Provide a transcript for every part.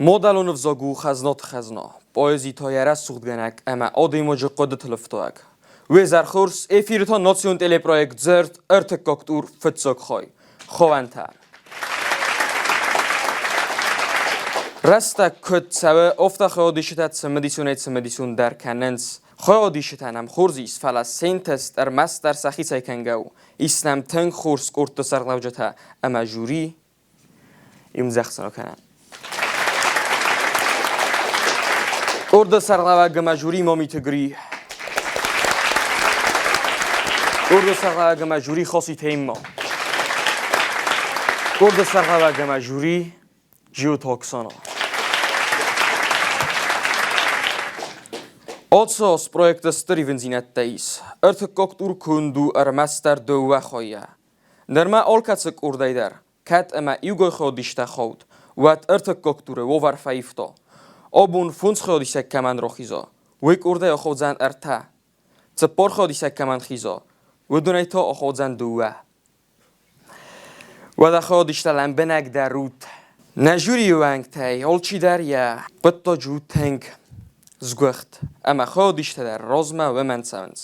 Мадӕлон ӕвзаг у хӕзнаты хӕзна, поэзи та йӕ рӕсугъдгӕнӕг ӕмӕ адӕймаджы хъуыдыты лыфтауӕг. Уе зӕр хорз, эфиры та национ телепроект «Дзырд» ӕртыккаг тур фыццаг хай. Ховӕнтӕ. Рӕстӕг куыд цӕуы, афтӕ хайадисджытӕ цымыдисонӕй цымыдисондӕр кӕнынц. Хайадисджытӕ нӕм хорз ис, фӕлӕ се нтыст ӕрмӕстдӕр сӕхицӕй кӕнгӕ у. Ис нӕм тынг хорз къордты сӕргълӕуджытӕ ӕмӕ жюри Имдзӕхсӕн кӕнӕ. Къорды сӕргълӕууӕг ӕмӕ жюри Мамиты Гри. Къорды сӕргълӕууӕг ӕмӕ жюри Хоситы Эмма. Къорды сӕргълӕууӕг ӕмӕ жюри Джиоты Оксана. Оцос проекты стыр ивындзинӕдтӕ ис. Ӕртыккаг тур конд у ӕрмӕстдӕр дыууӕ хайӕ. Нырма алкӕцы къордӕй дӕр, кӕд ӕмӕ иугай хайадистӕ хауд, уӕд ӕртыккаг туры уавӕр фӕивта. Абон фондз хайадисӕг кӕмӕн рахиза, уый къордӕй ахаудзӕн ӕртӕ. Цыппар хайадисӕг кӕмӕн хиза, уыдонӕй та ахаудзӕн дыууӕ. Уӕдӕ хайадистӕ лӕмбынӕгдӕр ут. Нӕ жюрийы уӕнгтӕй алчидӕр йӕ хъуыддаджы у тынг сгуыхт, ӕмӕ хайадистӕ дӕр размӕ уымӕн цӕуынц.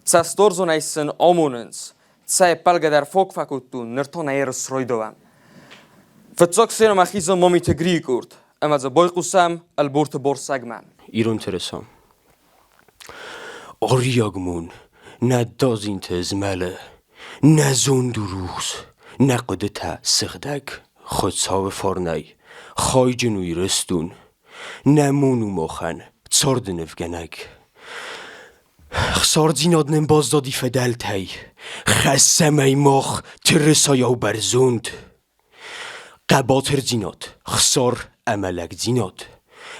Цӕстуарзонӕй сын амонынц, цӕй ӕппӕлгӕ дӕр фог фӕкодтон, ныр та нӕ ерыс райдайӕм. Фыццаг сценӕмӕ хизӕм Мамиты Грийы къорд, ӕмӕ дзы байхъусӕм Ӕлборты Борсӕгмӕ. Ирон тырыса. Ариаг мон нӕ дадзинты змӕлы, нӕ зонд у рухс, нӕ хъуыдытӕ сыгъдӕг. Хуыцауы фарнӕй хайджын у Ирыстон, нӕ мон у махӕн царды нывгӕнӕг. Хсардзинад нын баззади фыдӕлтӕй, Хӕссӕм ӕй мах тырысайау бӕрзонд. Хъӕбатырдзинад, хсар ӕмӕ лӕгдзинад,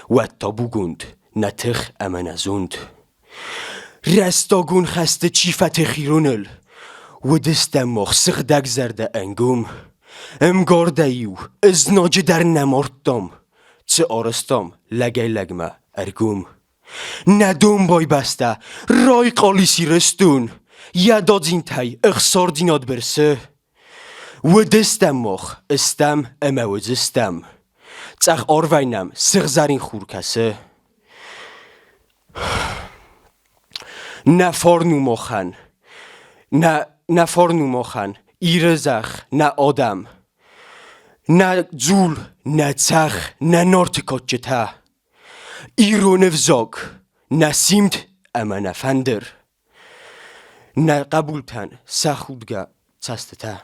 Уӕд табугонд нӕ тых ӕмӕ нӕ зонд. Рӕстагон хӕсты чи фӕтых ироныл, Уыдыстӕм мах сыгъдӕгзӕрдӕ ӕнгом. Ӕмгардӕй-иу ызнаджы дӕр нӕ мардтам, Цы арӕзтам лӕгӕй-лӕгмӕ ӕргом. Нӕ домбай бӕстӕ райхъал ис Ирыстон, Йӕ дадзинтӕй ӕхсардзинад бырсы. Уыдыстӕм мах, ыстӕм ӕмӕ уыдзыстӕм. Цъӕх арвӕй нӕм сыгъзӕрин хур кӕсы. Нӕ фарн у махӕн, нӕ, нӕ фарн у махӕн, Иры зӕхх, нӕ адӕм. Нӕ дзул, нӕ цӕхх, нӕ Нарты кадджытӕ. Ирон ӕвзаг, нӕ симд ӕмӕ нӕ фӕндыр. Нӕ хъӕбултӕн сӕ худгӕ цӕстытӕ.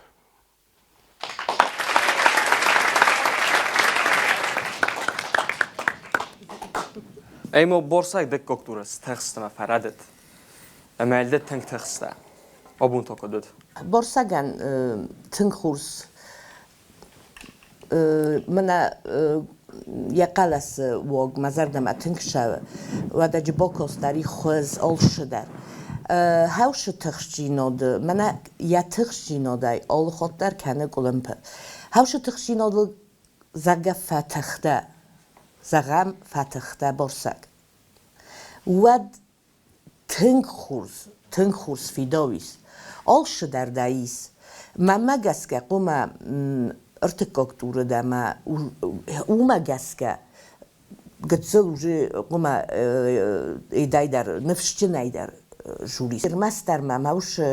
Ӕмӕ борсӕг дыккаг туры стыхстмӕ фӕрӕдыд. Ӕмӕ ӕлдӕ тынг тыхстӕ. Абон та куыд уыд? Борсӕгӕн тынг хорз Мӕнӕ йӕ хъӕлӕсы уог мӕ зӕрдӕмӕ тынг цӕуы. Уӕдӕ Джыбокос дӕр и хуыз, олсы дӕр. Хӕусы тыхстдзинады, мӕнӕ йӕ тыхстдзинадӕй алыхатт дӕр кӕны къуылымпы. Хӕусы тыхстдзинадыл зӕгъгӕ фӕтыхтӕ, зӕгъӕм, фӕтыхтӕ Борсӕг. Уӕд тынг хорз, тынг хорз фидауис. Алцыдӕр дӕ ис. Мӕнмӕ гӕсгӕ хъуамӕ ӕртыккаг туры дӕ мӕ уымӕ гӕсгӕ гыццыл уже хъуамӕ едӕй дӕр ныфсджынӕй дӕр жюри. Ӕрмӕстдӕр мӕ мӕ усы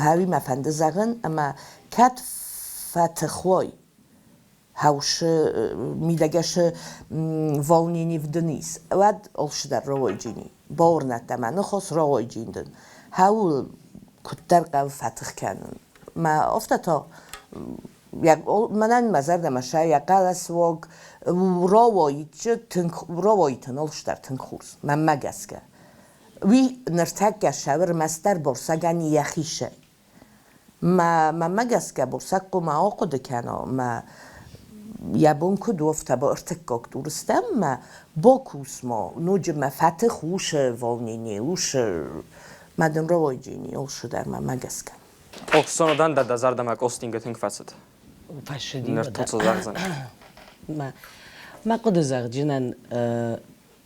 хӕуи мӕ фӕнды зӕгъын, ӕмӕ кӕд фӕтых уой, Хаусы мидӕгӕсы волнение вдынис. Уӕд олсыдӕр рауайджини. Бауырнӕдта мӕ ныхос рауайджин дын. Хауыл куыддӕр хъӕуы фӕтых кӕнын. Мӕ афтӕ та мӕнӕн мӕ зӕрдӕмӕ сӕ йӕ хъӕлӕс уог рауайджы тынг рауайтын олсыдӕр тынг хорз, мӕнмӕ гӕсгӕ. Уый ныртӕккӕ сӕвыр мӕстдӕр борсӕгӕн йӕхи Мӕ мӕнмӕ гӕсгӕ Бурсӕг хъуамӕ ахъуыды кӕна мӕ йӕ бон куыд у, афтӕ ӕртыккаг туристӕм мӕ бакус-ма, ноджы мӕ фӕтых усы волнение, усы мӕ дын рауайджини, усы дӕр мӕнмӕ гӕсгӕ. Охсонодан дӕ дӕ зӕрдӕмӕ Костинга тынг фӕцыд. Фӕцыди. Ныр туцыл зӕгъдзӕн. Мӕ, мӕ хъуыды зӕгъджынӕн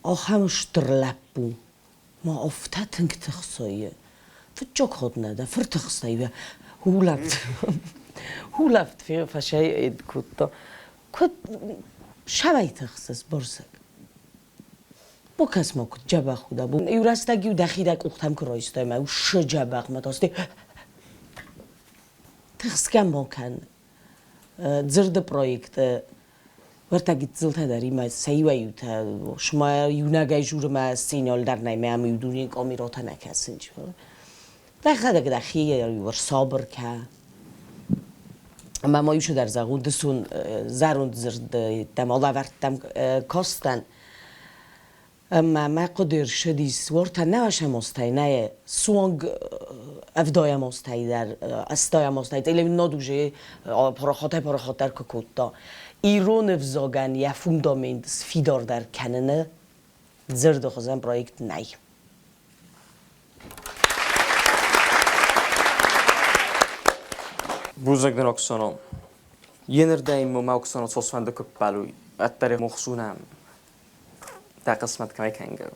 ахӕм стыр лӕппу Ма афтӕ тынг тыхсайы. Фыццаг хатт нӕ дӕ фыртыхстӕй улӕфт улӕфт фӕсӕй кодта. Куыд цӕмӕй тыхсыс, Борсӕг? Бакӕс-ма, куыд дзӕбӕх у дӕ бон. Иу рӕстӕг-иу дӕхи дӕ къухтӕм куы райстай мӕ усы дзӕбӕхмӕ та стӕй тыхсгӕ ма кӕн. Дзырды проекты уӕртӕ гыццылтӕ дӕр имӕ сӕ иуӕй-иутӕ цыма иунӕгӕй журы мӕ сценӕйыл дӕр нӕй мӕ ам иу дунейы къамиротӕ нӕ кӕсынц. Дӕхӕдӕг дӕхи ӕрсабыр кӕ. Ӕмӕ ма иу цыдӕр зӕгъон, дысон зӕронд дзырдтӕм алӕвӕрдтам кастӕн. Ӕмӕ мӕ хъуыды ӕрцыдис, уӕртӕ нӕуӕсӕм азтӕй нӕ суанг ӕвдайӕм азтӕй дӕр, ӕстайӕм азтӕй, телевиденад уже парахатӕй-парахатдӕр куы кодта. Ирон ӕвзагӕн йӕ фундамент сфидардӕр кӕныны дзырды хуызӕн проект нӕй. Бузныг дын, Оксано. Енырдӕм мӕ Оксано цосфӕнды куы ппӕлуй, ӕддӕр мохсунӕм. Дӕ хъысмӕт кӕмӕй кӕнгӕ у?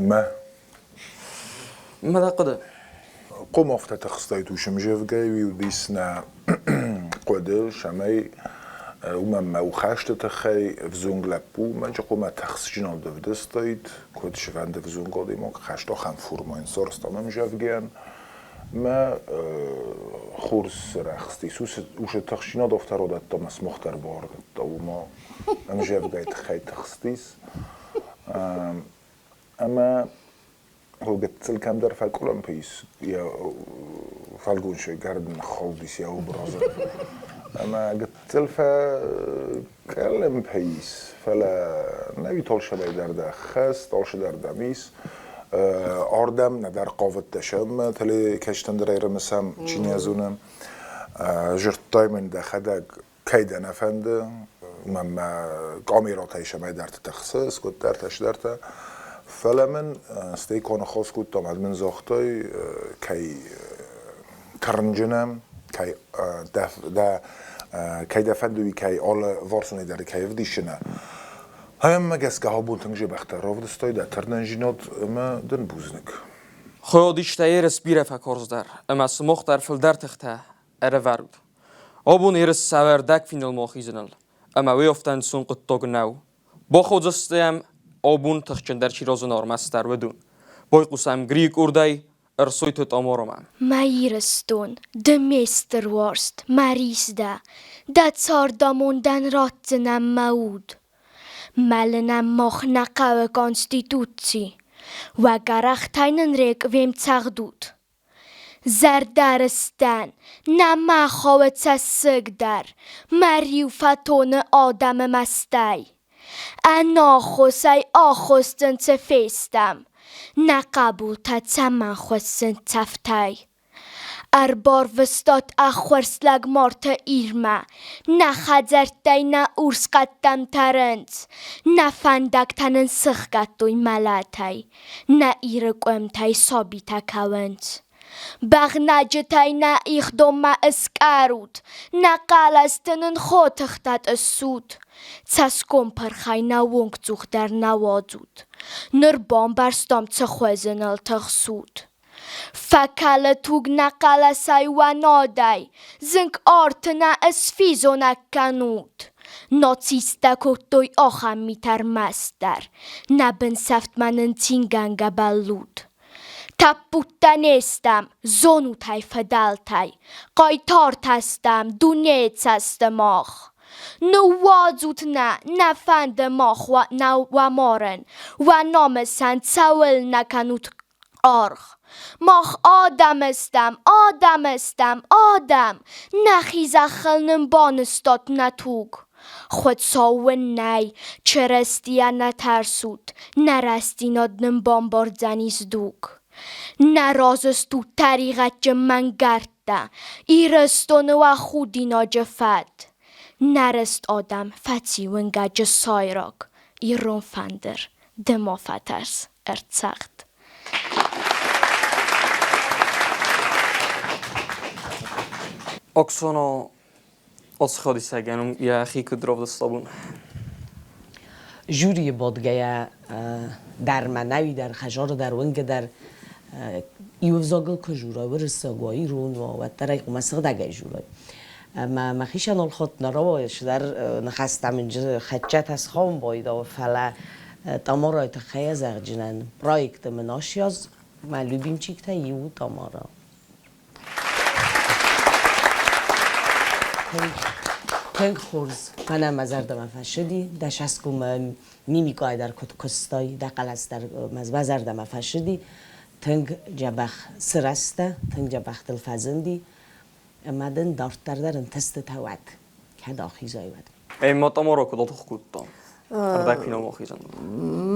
Мӕ. Мӕ дӕ хъуыды. Хъом афтӕ тыхстӕй тусымзӕвгӕй уыдис нӕ хъуыды, цӕмӕй уымӕн мӕ ухӕсты тыххӕй ӕвзонг лӕппу мӕнчы хъуамӕ тыхсджынад ӕвдыстаид, куыд сывӕнды ӕвзонг адӕймаг хӕст ахӕм формӕйӕн сарӕзтам ӕмзӕвгӕйӕн. Мӕ хорз сырӕхстис, уыцы тыхсджынад афтӕ радӕтта мӕ смах дӕр бауырныдта, уымӕ ӕмзӕвгӕйы тыххӕй тыхстис. Ӕмӕ гыццыл кӕмдӕр фӕкъуылымпы ис, йӕ фӕлгонцӕй гӕрдын ныххаудис йӕ образы. Ӕмӕ гыццыл фӕкъуылымпы ис, фӕлӕ нӕуи толсӕмӕй дӕр дӕ хӕс, толсы дӕр дӕм ис. Ардӕм нӕдӕр хъавыдтӕ сӕм телекӕсджытӕн дӕр ӕрымысӕм, чи нӕ зоны. Зырдтай мын дӕхӕдӕг, кӕй дӕ нӕ фӕнды, мӕнмӕ камерӕтӕй цӕмӕйдӕрты тыхсы, скоддӕртӕ, цыдӕртӕ. Фӕлӕ мын стӕй куы ныхас кодтам, уӕд мын загътой, кӕй тырнджынӕн, кӕй дӕ, кӕй дӕ фӕнды, уый кӕй алыварсонӕй дӕр кӕй ӕвдисынӕ. Ӕмӕ гӕсгӕ абон тынг дзӕбӕхтӕ равдыстай дӕ тырнындзинад ӕмӕ дын бузныг. Хуыдистӕ ерыс бирӕ фӕкарздӕр, ӕмӕ сымах дӕр фылдӕр тыхтӕ ӕрӕвӕрут. Абон ерыс цавӕр дӕгфиныл ахизыныл, ӕмӕ уый афтӕ ӕнцон хъуыддаг нӕу. Баходзыстӕм абон тыхджындӕр чи разына ӕрмӕстдӕр уыдон. Байхъусӕм Грийы къордӕй Ӕрсойты Тамарамӕ. Мӕ Ирыстон, ды ме стыр уарзт, мӕ рис дӕ, дӕ цардамондӕн ратдзынӕ мӕ уд. Мӕлынӕн мах нӕ хъӕуы Конституци, уӕ гӕрӕхтӕй нын реквием цӕгъдут. Зӕрдӕрыстӕн, нӕ мӕ хъӕуы цӕссыг дӕр, мӕ риу фӕтоны адӕмы мӕстӕй. Ӕнаххосӕй аххосджын цы фестӕм, нӕ хъӕбултӕ цӕмӕн хуыссынц цӕфтӕй? Ӕрбарвыстат ӕххуырст лӕгмарты Ирмӕ, нӕ хӕдзӕрттӕй нӕ урс хъӕдтӕм тӕрынц, нӕ фӕндӕгтӕ нын сыхгӕдтой мӕлӕтӕй, нӕ Иры къуымтӕй сабитӕ кӕуынц. Бӕгънӕджытӕй нӕ ихдонмӕ ыскъӕрут, нӕ хъӕлӕсты нын хотыхтӕ тъыссут, цӕсгом пырхӕй нӕ уонгцух дӕр нӕ уадзут. Ныр бамбӕрстам, цы хуызы ныл тыхсут. Фӕкӕлы туг нӕ хъӕлӕсӕй уӕ надӕй, зынг арты нӕ ысфизонӕг кӕнут. Нацисттӕ кодтой ахӕм митӕ ӕрмӕстдӕр, нӕ бынсӕфтмӕ нын цингӕнгӕ бӕллут. Тӕппудтӕ не стӕм, зонут ӕй фыдӕлтӕй, хъайтартӕ стӕм дунейы цӕсты мах. Ныууадзут нӕ, нӕ фӕнды мах уӕ марын, уӕ намысӕн цӕуылнӕ кӕнут аргъ. Мах адӕм стӕм, адӕм стӕм, адӕм, нӕхи зӕххыл нын банызтат нӕ туг. Хуыцау уын нӕй, Чырыстийӕ нӕ тӕрсут, нӕ рӕстдзинад нын бамбардзӕнис дуг. Нӕ разы стут тӕригъӕдджын мӕнгӕрдтӕ, Ирыстоны уӕ худинаджы фӕд. Нӕ рыст адӕм фӕци уынгӕджы сайраг, ирон фӕндыр, ды ма фӕтӕрс, ӕрцӕгъд. Оксана Осходисӕгӕн йӕхи куыд равдыста абон? Жюрийы бадгӕйӕ дӕр мӕнӕуи дӕр, хӕзары дӕр, уынгы дӕр. Иу ӕвзагыл куы журой, уырыссаг уа, ирон уа, уӕддӕр ӕй хъуамӕ сыгъдӕгӕй журой. Ӕмӕ мӕхицӕн олхот нӕ рауайы, цыдӕр ныхӕстӕ мын хӕццӕтӕ схауын байдауы, фӕлӕ Тамарайы тыххӕй зӕгъджынӕн проекты мын асйаз мӕ любимчиктӕй иу у Тамара. Тынг хорз, мӕнӕ мӕ зӕрдӕмӕ фӕцыди, дӕ саскумӕ мимикъайы дӕр куыд куыстай, дӕ хъӕлӕс дӕр мӕ зӕрдӕмӕ фӕцыди. Тынг дзӕбӕх сырӕзтӕ, тынг дзӕбӕх дыл фӕзынди ӕмӕ дын дарддӕр дӕр ӕнтыстытӕ уӕд, кӕд ахизай, уӕд. Ӕма Тамара куд атох кодта? Ӕрдӕгфинал ахизӕн.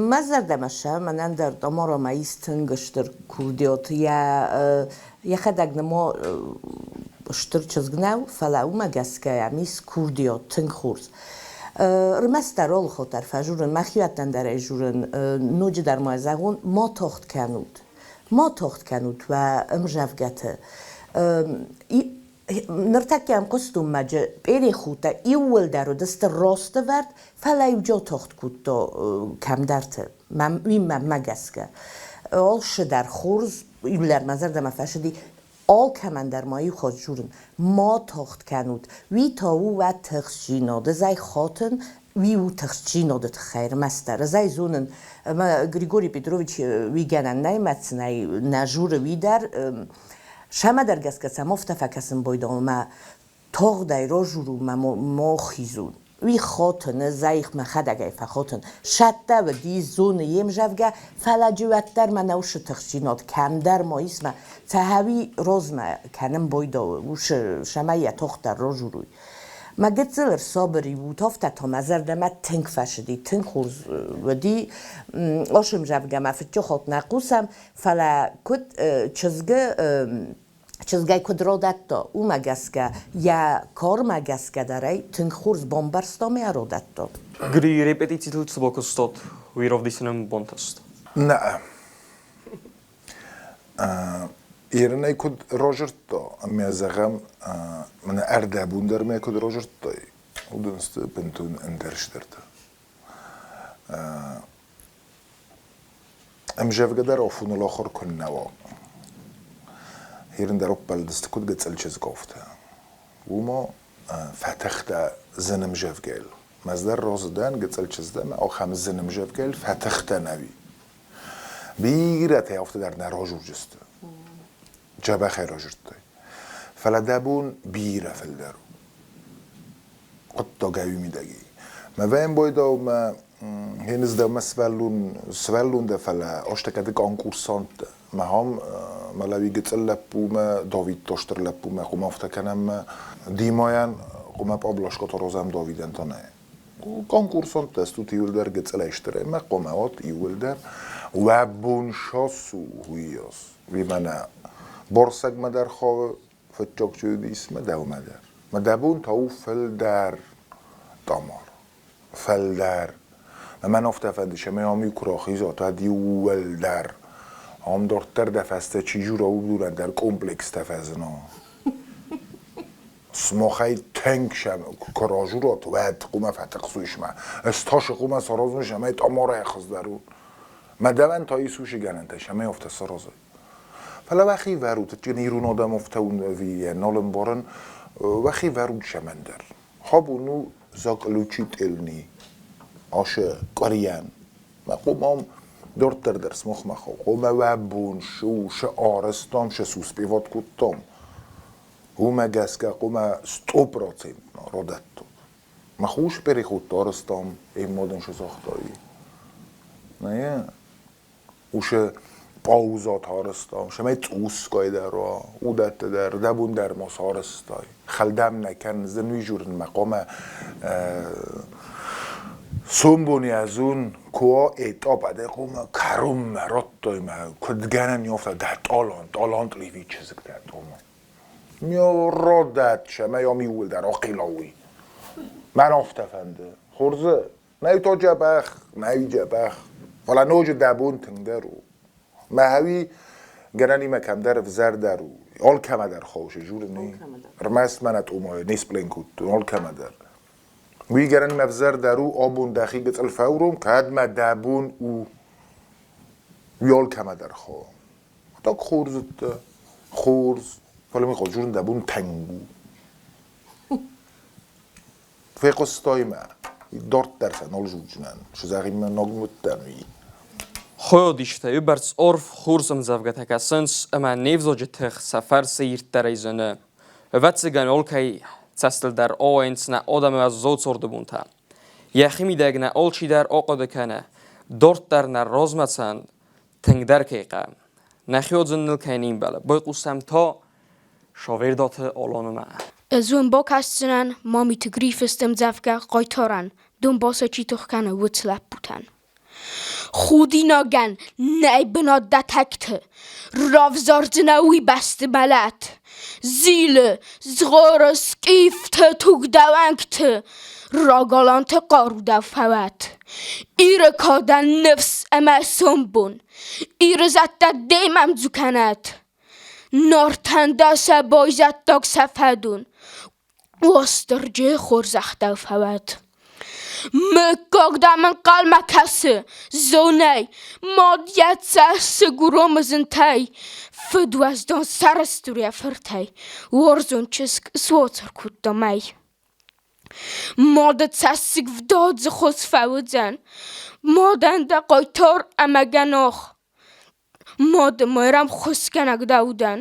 Мӕ зӕрдӕмӕ сӕ мӕнӕн дӕр Тамарамӕ ис тынг стыр курдиат. Йӕ йӕхӕдӕг нӕма стыр чызг нӕу, фӕлӕ уымӕ гӕсгӕ йӕм ис курдиат тынг хорз. Ӕрмӕстдӕр алыхатт дӕр фӕжурын, мӕхиуӕттӕн дӕр ӕй журын, ноджыдӕр ма зӕгъон, ма тагъд кӕнут. Ма тагъд кӕнут уӕ ӕмзӕвгӕты. Ныртӕккӕ ам хъуыстон пъерехутӕ иууылдӕр уыдысты ростӕвӕрд, фӕлӕ-иу джо тагъд кодта кӕмдӕрты, уый мӕнмӕ гӕсгӕ. Алцыдӕр хорз, иулӕр мӕ зӕрдӕмӕ фӕцыди, алкӕмӕн дӕр ма иу хатт дзурын, ма тагъд кӕнут, уый та у уӕ тыхстдзинад, ӕз ӕй хатын, уый у тыхстдзинады тыххӕй ӕрмӕстдӕр. Ӕз ӕй зонын, ӕмӕ Григорий Петрович уый гӕнӕн нӕй, мӕ сын ӕй нӕ журы уый дӕр. Сӕмӕдӕр гӕсгӕ сӕм афтӕ фӕкӕсын байдайы, мӕ тагъдӕй разурун мӕ ма хизун. Уый хатын, ӕз ӕй мӕхӕдӕг ӕй фӕхатын. Сӕттӕ уыди, зоны йе мзӕвгӕ, фӕлӕ джы уӕддӕр мӕ нӕусы тыхстдзинад кӕмдӕр ма ис мӕ цӕхӕуи розмӕ кӕнын байдауы, усы сӕмӕй йӕ тагъддӕр разуруй. Мӕ гыццыл ӕрсабыр и, утафтӕ та мӕ зӕрдӕмӕ тынг фӕцыди, тынг хорз уыди. Ос ӕмзӕвгӕ мӕ фыдджы хатт нӕ хъусӕм, фӕлӕ куыд чызгы чызгӕй куыд родӕтта, уымӕ гӕсгӕ йӕ кармӕ гӕсгӕ дӕр ӕй тынг хорз бамбӕрста ӕмӕ йӕ родӕтта. Гри репетицитыл цы бакуыстат, уый равдисынӕн бантыст? Нӕ. Ерынӕй куыд рожырдта, ӕмӕ зӕгъӕм, мӕнӕ ӕрдӕбон дӕр мӕ куыд рожырдтай, уыдон сты бынтон ӕндӕр стыртӕ. Ӕмзӕвгӕ дӕр афоныл ахуыр куыннӕ уа. Ерын дӕр ӕппӕлыдысты куыд гыццыл чызг, афтӕ. Уымӕ фӕтыхтӕ зын ӕмзӕвгӕйыл. Мӕздӕр разы дӕн, гыццыл чызг дӕн, ахӕм зын ӕмзӕвгӕйыл фӕтыхтӕ нӕуи. Бирӕтӕ афтӕ дӕр нӕ разурджысты. Дзӕбӕхӕй разырдтой. Фӕлӕ дӕ бон бирӕ фылдӕр у. Хъуыддаг ӕви мидӕги. Мӕ вӕййын мӕ хеныздӕмӕ сывӕллон сывӕллон дӕ, фӕлӕ астӕкӕды конкурсант дӕ. Мӕ хам мӕлӕуи гыццыл лӕппумӕ, Давид та стыр лӕппумӕ хъуамӕ афтӕ кӕнӕм мӕ Димайӕн хъуамӕ пъаблашкӕтӕ розӕм Давидӕн та нӕ. Конкурсанттӕ стут иуылдӕр гыццылӕй стырӕй, мӕ хъуамӕ уат иуылдӕр. Уӕ бон шас у, уыйас. Уый мӕнӕ Борсӕгмӕ дӕр хауы, фыццаг чи уыдис, мӕ дӕумӕ дӕр. Мӕ дӕ бон та у фылдӕр, Тамар, фылдӕр. Мӕ мӕн афтӕ фӕнды, цӕмӕй ам-иу куы рахизат, уӕд иууылдӕр ам дарддӕр дӕ фӕстӕ чи жура, уыдонӕн дӕр комплекстӕ фӕзына. Сымахӕй тынг сӕм куы ражурат, уӕд хъуамӕ фӕтыхсуис мӕ. Ӕз тасы хъуамӕ саразон, цӕмӕй Тамарӕй хуыздӕр у. Мӕ дӕуӕн та ис уыцы гӕнӕнтӕ, цӕмӕй афтӕ саразай. Фӕлӕ уӕхи вӕрут, ирон адӕм афтӕ у ӕви йӕ нал ӕмбарын, уӕхи вӕрут цӕмӕндӕр. Хабон у заключительный ашы къуырийӕн. Мӕ хъуамӕ дарддӕр дӕр сымахмӕ хъуамӕ уӕ бон шы у, шы арӕзтам, шы суспеват кодтам. Уымӕ гӕсгӕ хъуамӕ 100% радӕттон. Мӕ хус переход арӕзтам, ӕммадын шы загътай. Нӕ, уышы паузат арӕзтам, цӕмӕй цъусгай дӕр уа, уыдӕттӕ дӕр, дӕ бон дӕр ма сарӕзтай. Хӕлдӕм нӕ кӕн, зын уый журынмӕ хъуамӕ сомбони ӕзун куа этап ӕдӕ хъуамӕ кӕронмӕ радтай мӕ куыд гӕнӕн афтӕ дӕ талант, талантливый чызг дӕ тома. Родӕт, цӕмӕй ам иууылдӕр ахъилауй. Мӕн афтӕ фӕнды. Хорзы, Нӕй то дзӕбӕх, нӕй дзӕбӕх, фӕлӕ ноджы дӕ бон тынгдӕр у. Мӕхӕуи гӕнӕнимӕ кӕмдӕр ӕвзӕрдӕр у. Алкӕмӕ дӕр хаусы журни. Ӕрмӕст мӕнӕ тъумайы не сплен кодтон алкӕмӕ дӕр. Уый гӕнӕнимӕ ӕвзӕрдӕр у, абон дӕхи гыцъыл фӕуром, кӕд мӕ дӕ бон у, уый алкӕмӕ дӕр хауы. Хъуыддаг хорз уыдтӕ, хорз, фӕлӕ мын хъуыд дӕ бон тынг у. Фехъуыстай мӕ, дарддӕр сӕ нал зудзынӕн, сызӕгъин мӕ ног уыдтӕн, уый. Хойодистӕ уыйбӕрц арф хорз ӕмдзӕвгӕтӕ кӕсынц, ӕмӕ не взаджы тых сӕ фӕрцы ирддӕрӕй зыны. Ӕвӕццӕгӕн, алкӕй цӕстыл дӕр ауайынц нӕ адӕмы уӕззау царды бонтӕ. Йӕхимидӕг нӕ алчидӕр ахъуыды кӕны, дарддӕр нӕ размӕ цӕн тынгдӕр кӕй хъӕуы. Нӕхиодзын ныл кӕй не мбӕлы, байхъусӕм та Шавердаты Аланмӕ. Ӕз уын бакӕсдзынӕн Мамиты Грифы ӕмдзӕвгӕ Хъайтарӕн, Донбассы чи тох кӕны, уыцы лӕппутӕн. Худинагӕн нӕй бынат дӕ тӕгты, Равзардзынӕ уый бӕсты мӕлӕт. Зилы, згъоры скъифты тугдауӕнгты, Рагаланты хъару дӕ фӕуӕд. Иры кадӕн ныфс ӕмӕ сомбон, Иры зӕдтӕ демӕ ӕмдзу кӕнӕд. Нартӕн дӕ сӕ байзӕддаг сӕ фӕдон, Уастырджи хорзӕх дӕ фӕуӕд. Мыггаг дӕм ӕнхъӕлмӕ кӕсы, зонӕй, мад йӕ цӕссыг уромы зынтӕй, фыд уӕздан сӕрыстыр йӕ фыртӕй, уарзон чызг суацар кодта мӕй. Мады цӕссыг вдадзы хос фӕуыдзӕн, мадӕн дӕ хъайтар ӕмӕ гӕнах. Мады Майрӕм хуысгӕнӕг дӕ удӕн,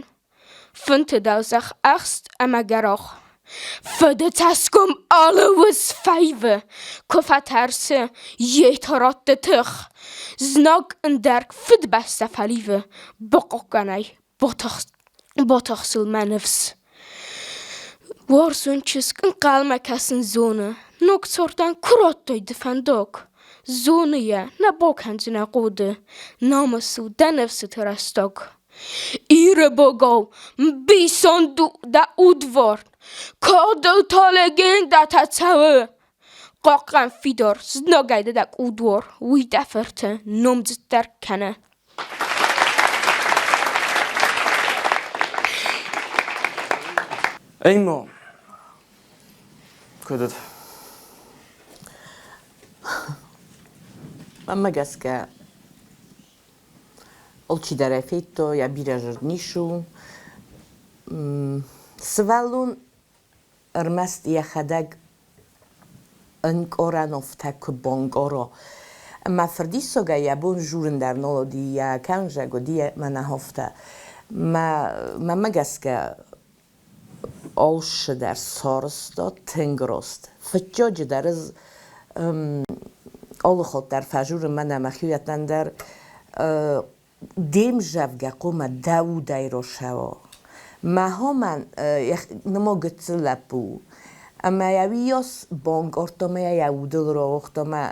фынты дӕлдзӕх ӕхст ӕмӕ гӕрах. Фыды цӕсгом алы уыз фӕивы, куы фӕтӕрсы, йе та ратты тых. Знаг ӕндӕрг фыдбӕстӕ фӕливы, бахъахъхъӕнай, батыхсыл мӕ ныфс. Уарзон чызг ӕнхъӕлмӕ кӕсын зоны, ног цардӕн куы радтай ды фӕндаг. Зоны йӕ, нӕ бакӕндзынӕ хъоды, намыс у дӕ ныфсыты рӕстӕг. Иры богал, мбисонд у дӕ удварн, кадыл та легендӕтӕ цӕуы. Хъахъхъӕн фидар, знагӕй дӕ дӕ къудуар, уый дӕ фырты номдзыддӕр кӕны. Ӕма куыд уыд? Мӕнмӕ гӕсгӕ, алчидӕр ӕй федта, йӕ бирӕ зӕрд низ у. Сывӕллон ӕрмӕст йӕхӕдӕг ӕнкъарӕнофтӕ куы банкъара. Ӕмӕ фырдиссагӕй йӕ бон журын дӕр нал уыди, йӕ кӕнзӕг уыди мӕнӕ афтӕ. Мӕнмӕ гӕсгӕ, алцыдӕр сарӕзта тынг раст. Фыццаджыдӕр ӕз алы хатт дӕр фӕжурын мӕнӕ мӕхиуӕттӕн дӕр де мзӕвгӕ хъуамӕ дӕ удӕй рацӕуа. Мӕ хомӕн нырма гыццыл лӕппу у. Ӕмӕ йӕ уыйас банкъардта ӕмӕ йӕ удыл рауагъта ӕмӕ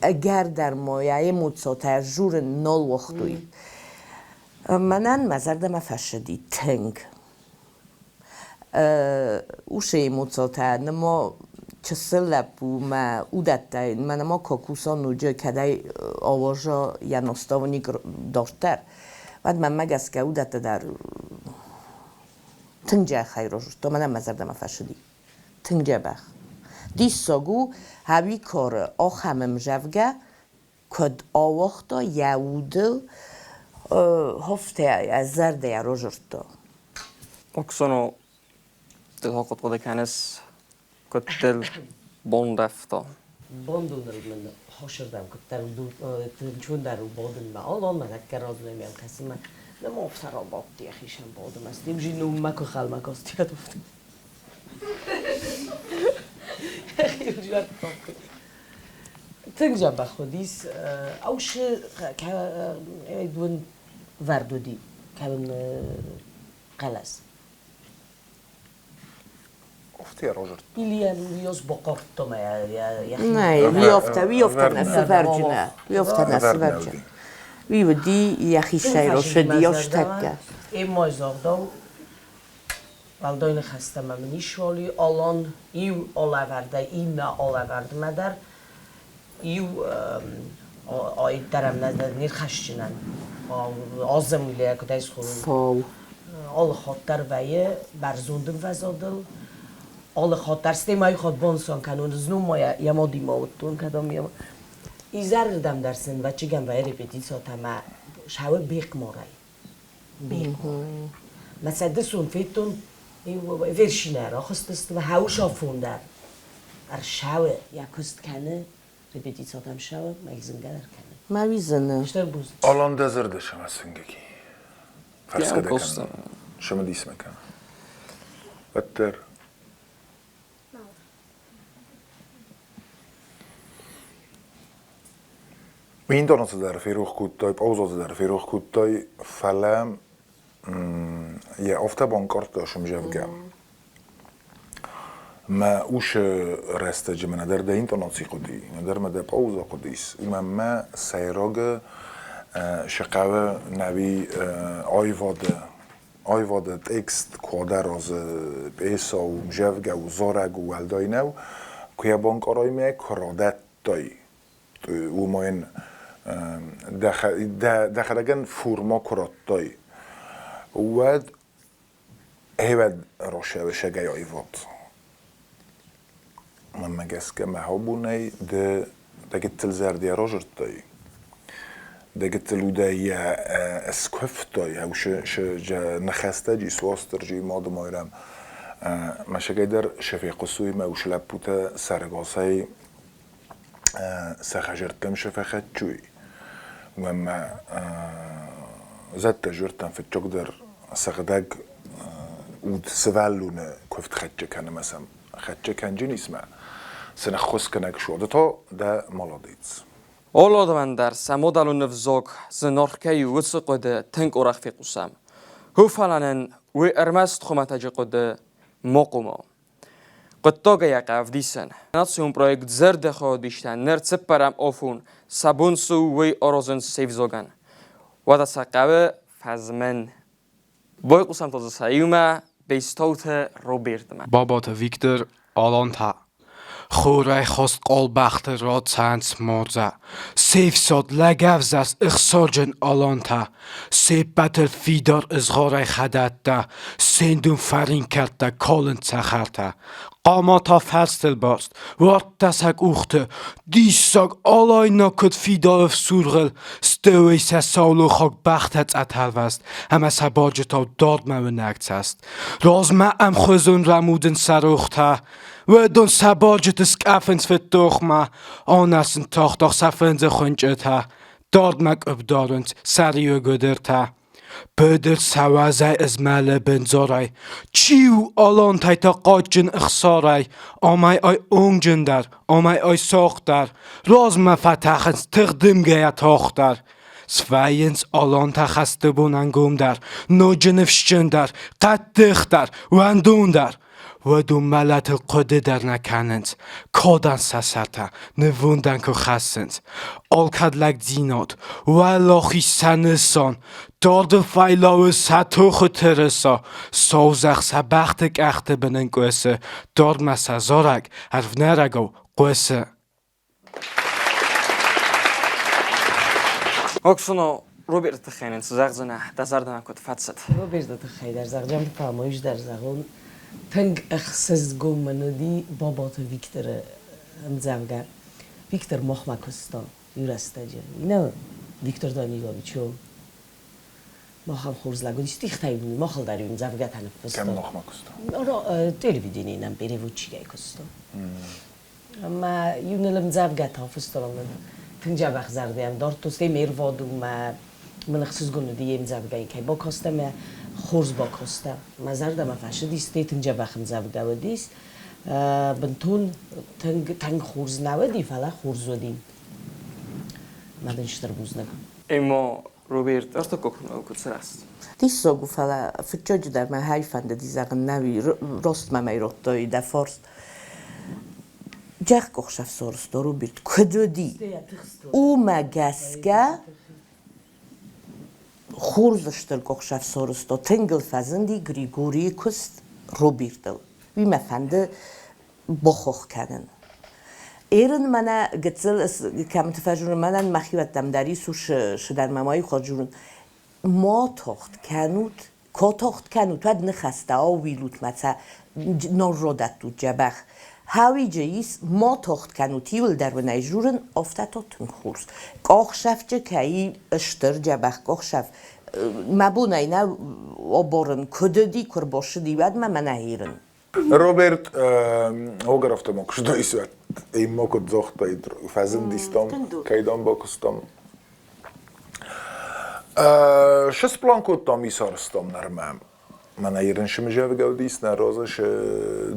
ӕгӕр дӕр ма йӕ эмоцитӕ журын нал уагътой. Мӕнӕн мӕ зӕрдӕмӕ фӕцыди тынг. Уыцы эмоцитӕ нырма чысыл лӕппу мӕ уыдӕттӕй мӕнӕ ма кокусон ноджы кӕдӕй ауаза йӕ наставник дарддӕр, уӕд мӕнмӕ гӕсгӕ уыдӕттӕ дӕр тынг дзӕбӕхӕй рождта, мӕнӕн мӕ зӕрдӕмӕ фӕцыди. Тынг дзӕбӕх. Диссаг у, ӕви коры ахӕм ӕмзӕвгӕ куыд ауагъта йӕ удыл хофтӕ йӕ зӕрдӕйӕ рождта. Оксано, ды хъуыды хъуыды кӕныс, куыд дыл бандӕвта? Бандоныл мын хосырдӕм куыддӕр тынчондӕр у бадынмӕ. Алан мӕ тӕккӕ размӕ мӕм кӕсы мӕ нӕма ӕфсӕрабадти йӕхицӕн бадынмӕ. Стем жи нуммӕ куы хӕлмӕ кастиат Тынг дзӕбӕх уыдис. Ӕусы уын вӕрд уыди кӕуын хъӕлӕс. Илья Ильяс бахъардта мӕ йӕхи. Нӕй, уый афтӕ нӕ сывӕрджынӕ. Уый афтӕ нӕ сывӕрджын. Уый уыди йӕхи сӕйраг сыди ӕстӕккӕ. Эммой загъдау, уӕлдай ныхӕстӕ мӕм ницы Алан иу алӕвӕрдӕй иннӕ алӕвӕрдмӕ дӕр иу дӕр не рхӕсджынӕн. Азымле, куыд ӕй схонын. Фау. Алы хатт дӕр вӕййы бӕрзонд ӕмвӕзадыл. Алы хатт дӕр стӕй ма иу хатт банысан кӕнон, знон ма йӕ мадимӕ уыдтон, кӕдӕм йӕ Изӕрырдӕм дӕр сын вӕччыгӕн вӕййы репетицитӕ ӕмӕ сауы бехъмарӕй. Бекъо. Мӕ цӕдисон федтон, вершинӕ рахызтысты, хӕуысафон дӕр ӕрсӕуы, йӕ куыст кӕны, репетицатӕм ссӕуы, мӕ зынгӕ дӕр кӕны. Мӕ уидзыны. Стыр бузныг. Алан дӕ зӕрдӕ сӕмӕ сынгӕки. Фӕрсгӕ дӕ кӕнын. Цымыдис мӕ кӕны. Уӕддӕр Миндоноцы дӕр ферох кодтой, паузоты дӕр ферох кодтой, фӕлӕ йӕ афтӕ банкъардта сымзӕвгӕ. Мӕ усы рӕстӕджы мӕ нӕдӕр дӕ интонаци хъуыди, нӕдӕр мӕ дӕ пауза хъуыдис. Уымӕн мӕ сӕйраг шы хъӕуы нӕуи аивады аивады текст куы аразы пьесӕ у, мзӕвгӕ у, зарӕг у, уӕлдай нӕу, куы йӕ банкъарай мӕ куы радӕттай, уымӕн дӕхӕдӕгӕн форма куы радтай, уӕд хевӕд росӕвӕсӕгӕй аивад. Мӕнмӕ гӕсгӕ мӕ абонӕй ды дӕ гыццыл зӕрдӕ разырдтай, дӕ гыццыл удӕй йӕ скуывтай, ныхӕстӕджы Уастырджийы Мады Майрӕм. Мӕсыгӕй дӕр сӕ фехъуыстой мӕ усы лӕппутӕ сӕрӕгасӕй сӕ хӕдзӕрттӕм сӕ фӕхӕццой. Уӕмӕ зӕдтӕ зӕрдтӕм фыццагдӕр сыгъдӕг уд сывӕллоны куывд хӕццӕ кӕны мӕ сӕм хӕццӕ кӕнджынисмӕ цы ныххуысгӕнӕг суа, ды та дӕ молодец. Олодмӕн дӕр сӕ модалон ӕвзаг зынаргъ кӕй у, уыцы хъуыды тынг арӕх фехъусӕм. Хуфалӕнӕн уый ӕрмӕст хуымӕтӕджы хъуыды ма хъума. Хъуыддагӕй ӕвдисӕн. Национ проект зӕрдӕхъӕудистӕн ныр цыппӕрӕм афон сӕ бон цы у, уый аразынц се взагӕн. Уӕдӕ сӕ хъӕуы фӕзмын. Байхъусӕм та дзы сӕ иумӕ Бестауты Робертмӕ. Бабаты Виктор Алантӕ Хорӕй хост къолбӕхты рацӕнц морза, Се фсад лӕгӕвзӕрст ӕхсарджын алантӕ, Се ппӕтыл фидар ызгъорӕй хӕдӕттӕ, Се ндон фӕринкӕрдтӕ калынц цӕхӕртӕ. Хъаматӕ фӕрстыл барст, уардта сӕ къухты, Диссаг алайнаг куыд фидауы фсургъыл, Стӕй сӕ саулохаг бӕхтӕ цъӕтӕлвӕст ӕмӕ сӕ барджытау дардмӕ уынӕг цӕст. Размӕ ӕмхуызон рӕмудынц сӕ рохтӕ, Уыдон сӕ барджыты скъӕфынц фыдтохмӕ, Анӕсын тагъд-тагъд сӕ фындзы хуынчъытӕ, Дардмӕ къуыпп дарынц сӕ риуы гуыдыртӕ. Быдыр сауӕдзӕй ызмӕлы бындзорӕй, Чи у алантӕй та хъаджджын ӕхсарӕй, Амӕй ай онгджындӕр, амӕй ай сахъдӕр, Размӕ фӕтӕхынц тыхдымгӕйӕ тагъддӕр. Свӕййынц алантӕ хӕсты бон ӕнгомдӕр, Ноджы ныфсджындӕр, хъӕддыхдӕр, уӕндондӕр. Уӕд уым мӕлӕтыл хъуыды дӕр нӕ кӕнынц, кодӕн сӕ сӕртӕ нывондӕн куы хӕссынц. Алкӕд лӕгдзинад, уӕлахиз сӕ нысан, дардыл фӕйлауы сӕ тохы тырыса, сау зӕхх сӕ бӕхты къӕхты бын ӕнкъуысы, дардмӕ сӕ зарӕг ӕрвнӕрӕгау хъуысы. Оксано, Роберты тыххӕй нын цы зӕгъдзынӕ, дӕ зӕрдӕмӕ куыд фӕцыд? Роберты тыххӕй дӕр зӕгъдзӕн, фӕлӕ ма ис дӕр зӕгъон, тынг ӕхсызгон мын уыди Бабаты Викторы ӕмдзӕвгӕ. Виктор махмӕ куыста иу рӕстӕджы. Иннӕ Виктор Данилович у махӕн хорз лӕг уыди, стихтӕй махыл дӕр-иу ӕмдзӕвгӕтӕ ныффыста. Кӕм махмӕ куыста? Телевиденийы нӕм переводчикӕй куыста. Ӕмӕ иу ныл ӕмдзӕвгӕтӕ фыстон ӕмӕ тынг дзӕбӕх зӕрдӕйӕн дардтон, стӕй ме рвад у мӕ мын ӕхсызгон уыди йе мдзӕвгӕйы кӕй бакастӕ мӕ хорз бакастӕ. Мӕ зӕрдӕмӕ фӕцыдис, стӕй тынг дзӕбӕх ӕмдзӕвгӕ уыдис. Бынтон тынг тынг хорз нӕ уыди, фӕлӕ хорз уыди. Мӕ дын стыр бузныг. Ӕмӕ Роберт ӕртыккаг куыд сырӕзт? Диссаг у, фӕлӕ фыццаджыдӕр мӕ хай фӕндыди зӕгъын, нӕуи рост мӕм ӕй радтой дӕ фарст. Джӕхкъухсӕф сорсто Роберт куыд уыди, уымӕ гӕсгӕ хорз стыр къухсӕф сорсто тынг ыл фӕзынди Григорийы куыст Робертыл. Уый мӕ фӕнды бохох кӕнын. Эрын мӕнӕ гыццыл кӕмыты фӕзурын, мӕнӕн мӕхиуӕттӕм дӕр ис ус сыдӕр мӕ майы хуӕрзурын. Ма тагъд кӕнут, ка тагъд кӕнут, уӕд ныхӕстӕ аууилут мӕ цӕ норродӕттут дзӕбӕх. Хауиджы ис, ма тагъд кӕнут, иуылдӕр уын ӕй журын, афтӕ та тынг хорз. Къахсӕфджы кӕй стыр дзӕбӕх къахсӕф. Мӕ бон ӕй нӕ оборын, куыд уыди, куы рбоссыди, уӕдмӕ мӕ нӕ хирын. Роберт Огаровтӕ ма куыста исуӕт. Имма куыд загътай, фӕзындистам, кӕйдӕм бакуыстам. Сысплан кодтам исарӕзтам нырмӕ. Мӕнӕ ирын сымзӕвгӕ уыдис, нӕ разы сы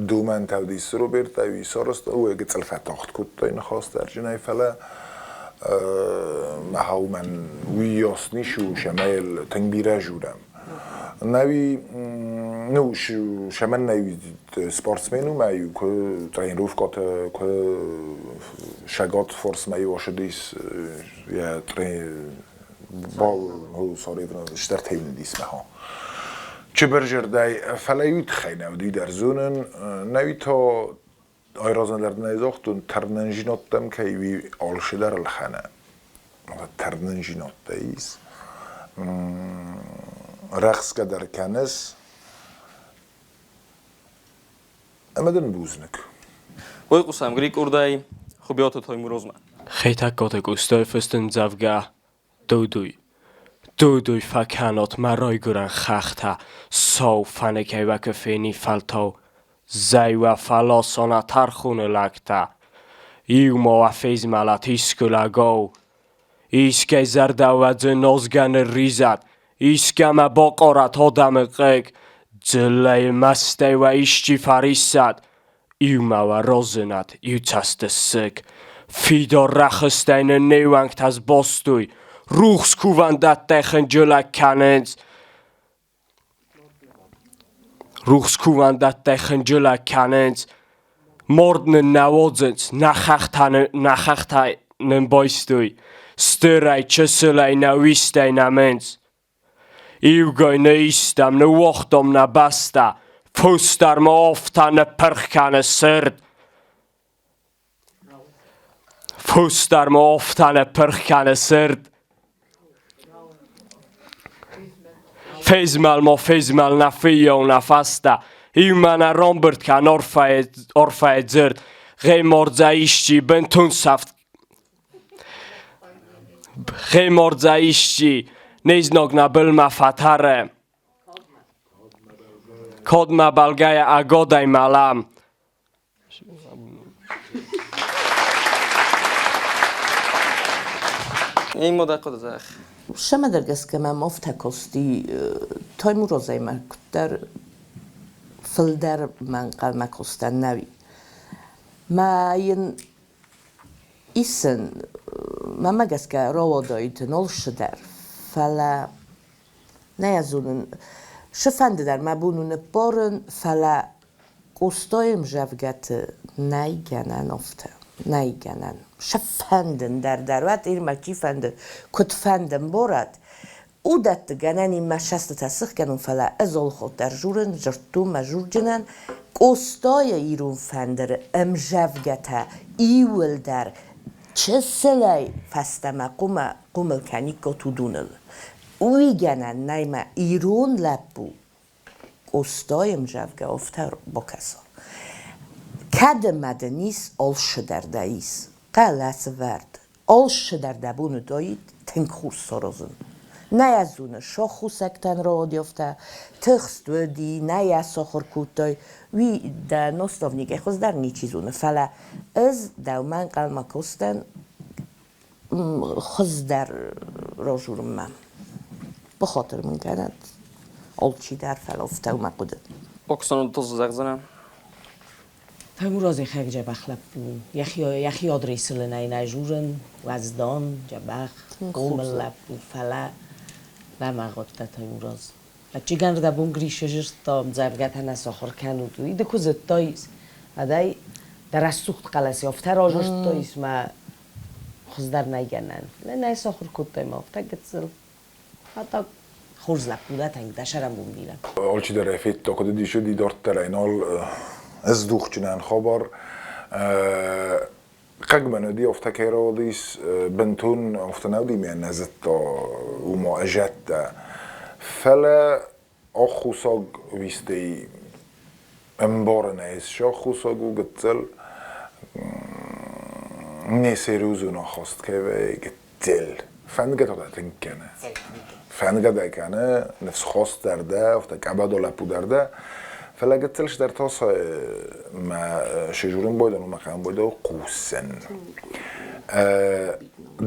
думӕнтӕ уыдис Роберт ӕви исарӕзта, уый гыццыл фӕтагъд кодтай ныхасдӕрджынӕй, фӕлӕ мӕ уыйас ницы у, сӕмӕ тынг бирӕ журӕм. Нӕуи, ну, сӕмӕн нӕуи спортсмен у, мӕ куы тренировкӕты, куы шагат форсмӕ ошыдис йӕ бал, sorry, стӕртӕйныдис мӕ. Чыбырзырдӕй, фӕлӕ уый тыххӕй нӕ уыди дӕр зонын, нӕуи та айразмӕ дӕр нӕ загътон, тӕрнӕнжинӕдтӕм кӕй уый алцыдӕр ӕлхӕны. Тӕрнӕнжинӕдтӕ ис. Рӕхсгӕ дӕр кӕныс ӕмӕ дын бузныг. Байхъусӕм Грикъурдӕй Хуыбиаты Таймуразмӕ. Хетӕгкаты Къостайы фыст ӕмдзӕвгӕ Додой. Додой фӕкӕнат мӕ райгуырӕн хӕхтӕ, сау фӕныкӕй уӕ куы фенин фӕлтау, зӕй уӕ фӕласон а тӕрхоны лӕгтӕ. Иумӕ уӕ фезмӕлат искуы лӕгау. Искӕй зӕрдӕ уӕ дзы нозгӕ нырризӕд, искӕмӕ бакъорат адӕмы хъыг, дзыллӕйы мӕстӕй уӕ исчи фӕриссӕд, иумӕ уӕ разынӕд иу цӕстысыг. Фидар рӕхыстӕй нын не уӕнгтӕ сбастой, рухс кувӕндӕттӕй хынджылӕг кӕнынц. Рухс кувӕндӕттӕй хынджылӕг кӕнынц. Мард нын нӕ уадзынц, нӕ хӕхтӕ нӕ хӕхтӕ нын байстой. Стырӕй, чысылӕй нӕ уистӕй нӕмынц. Иугай нӕ истам, ныууагътам нӕ бӕстӕ, фосдӕр ма афтӕ ныппырх кӕны сырд. Фосдӕр ма афтӕ ныппырх кӕны сырд. Фезмӕл ма фезмӕл нӕ фыййау нӕ фӕстӕ, иумӕ нӕ рамбырд кӕн арфӕйы дзырд, гъе мардзӕ исчи бынтон сӕфт Гъе мардзӕ исчи, не знаг нӕ былмӕ фӕтӕры. Кодмӕ бӕлгӕйӕ ӕгадӕй мӕлӕм. Цӕмӕдӕр гӕсгӕ мӕм афтӕ касти, Таймуразӕй мӕ куыддӕр фылдӕр мӕ ӕнхъӕлмӕ кастӕн нӕуи. Мӕ йын Исын, мӕнмӕ гӕсгӕ, рауадаид нолшы дӕр, фӕлӕ нӕ йӕ зонын, цыфӕнды дӕр мӕ бон у ныппарын, фӕлӕ Къостайы ӕмдзӕвгӕты нӕй гӕнӕн афтӕ, нӕй гӕнӕн. Цыфӕнды ӕндӕр дӕр уӕд, ирмӕ чи фӕнды, куыдфӕнды ӕмбарӕд, уыдӕтты гӕнӕн и мӕ цӕстытӕ сыхгӕнон, фӕлӕ ӕз олхотдӕр журын, дзырдтон мӕ журджынӕн, Къостайы ирон фӕндыры ӕмдзӕвгӕтӕ иууылдӕр чысылӕй фӕстӕмӕ хъуымӕ хъомыл кӕниккот уыдоныл. Уый гӕнӕн нӕй мӕ ирон лӕппу Къостайы ӕмдзӕвгӕ афтӕ бакӕса. Кӕд ӕмӕ дын ис, алцыдӕр дӕ ис, хъӕлӕсывӕрд, алцыдӕр дӕ бон уыдаид тынг хорз саразын. Нӕ йӕ зоны, саххосӕгтӕн рауадйӕфтӕ, тыхст уыди, нӕ йӕ сахуыр кодтай, уый дӕ наставникӕй хуыздӕр ничи зоны, фӕлӕ ӕз дӕумӕ ӕнхъӕлмӕ кастӕн хуыздӕр разурынмӕ. Бахатыр мын кӕнӕд алчидӕр, фӕлӕ афтӕ у мӕ хъуыды. Оксана, ды зӕгъдзынӕ? Таймурази хӕг дзӕбӕх лӕппу, йӕхи адресыл ын ӕй нӕ журын, уӕздан, дзӕбӕх, хъомыл лӕппу, фӕлӕ лӕмӕгъ уыдтӕ Таймураз. Ӕччигӕн бон Гриша зырдта, ӕмдзӕвгӕтӕ нӕ сахуыр кӕнут, уый ды куы зыдтай, адӕй дӕ рӕсугъд хъӕлӕси афтӕ разырдтай, мӕ хуыздӕр нӕй гӕнӕн. Нӕ сахуыр кодтай мӕ афтӕ гыццыл. А так хорз лӕппу дӕ тынг, дӕ сӕрӕнбон бирӕ. Алчидӕр ӕй федта, куыд уыдис, уыди дарддӕр ӕй нал ыздухджынӕн хабар. Хъыг мын уыди, афтӕ кӕй рауадис, бынтон афтӕ нӕ уыди, мӕ нӕ зыдта, уымӕ зӕдтӕ. Фӕлӕ аххосаг уистӕй ӕмбарын ӕй саххосаг у гыццыл несерьезон ахаст кӕй вӕййы гыццыл. Фӕндгӕ та дӕ тынг кӕны. Фӕндгӕ дӕ кӕны, ныфсхаст дӕр дӕ, афтӕ къӕбӕда лӕппу дӕр дӕ. Фӕлӕ гыццыл стӕр та мӕ шежурын байдӕн, мӕ хъӕн байдӕн хъусын.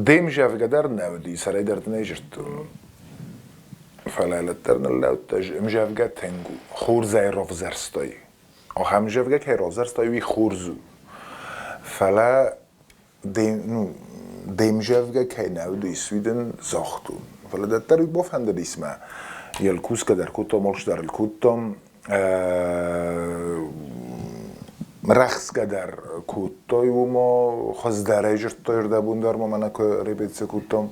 Де мзӕвгӕ дӕр нӕ уыди, сӕрӕй дӕр дын ӕй зыдтон. Фӕлӕ лӕддӕр ныллӕудтӕ, ӕмзӕвгӕ тынг у, хорзӕй равзӕрстай. Ахӕм ӕмзӕвгӕ кӕй равзӕрстай, уый хорз у. Фӕлӕ де мзӕвгӕ кӕй нӕ уыдис, уый дын загътон. Фӕлӕ дӕддӕр уый бафӕндыдис мӕ. Йыл кусгӕ дӕр кодтам, алцы дӕр ыл кодтам. Рӕхсгӕ дӕр кодтой уымӕ, хуыздӕрӕй зыдтой ӕрдӕбон дӕр ма мӕнӕ куы репетици кодтам.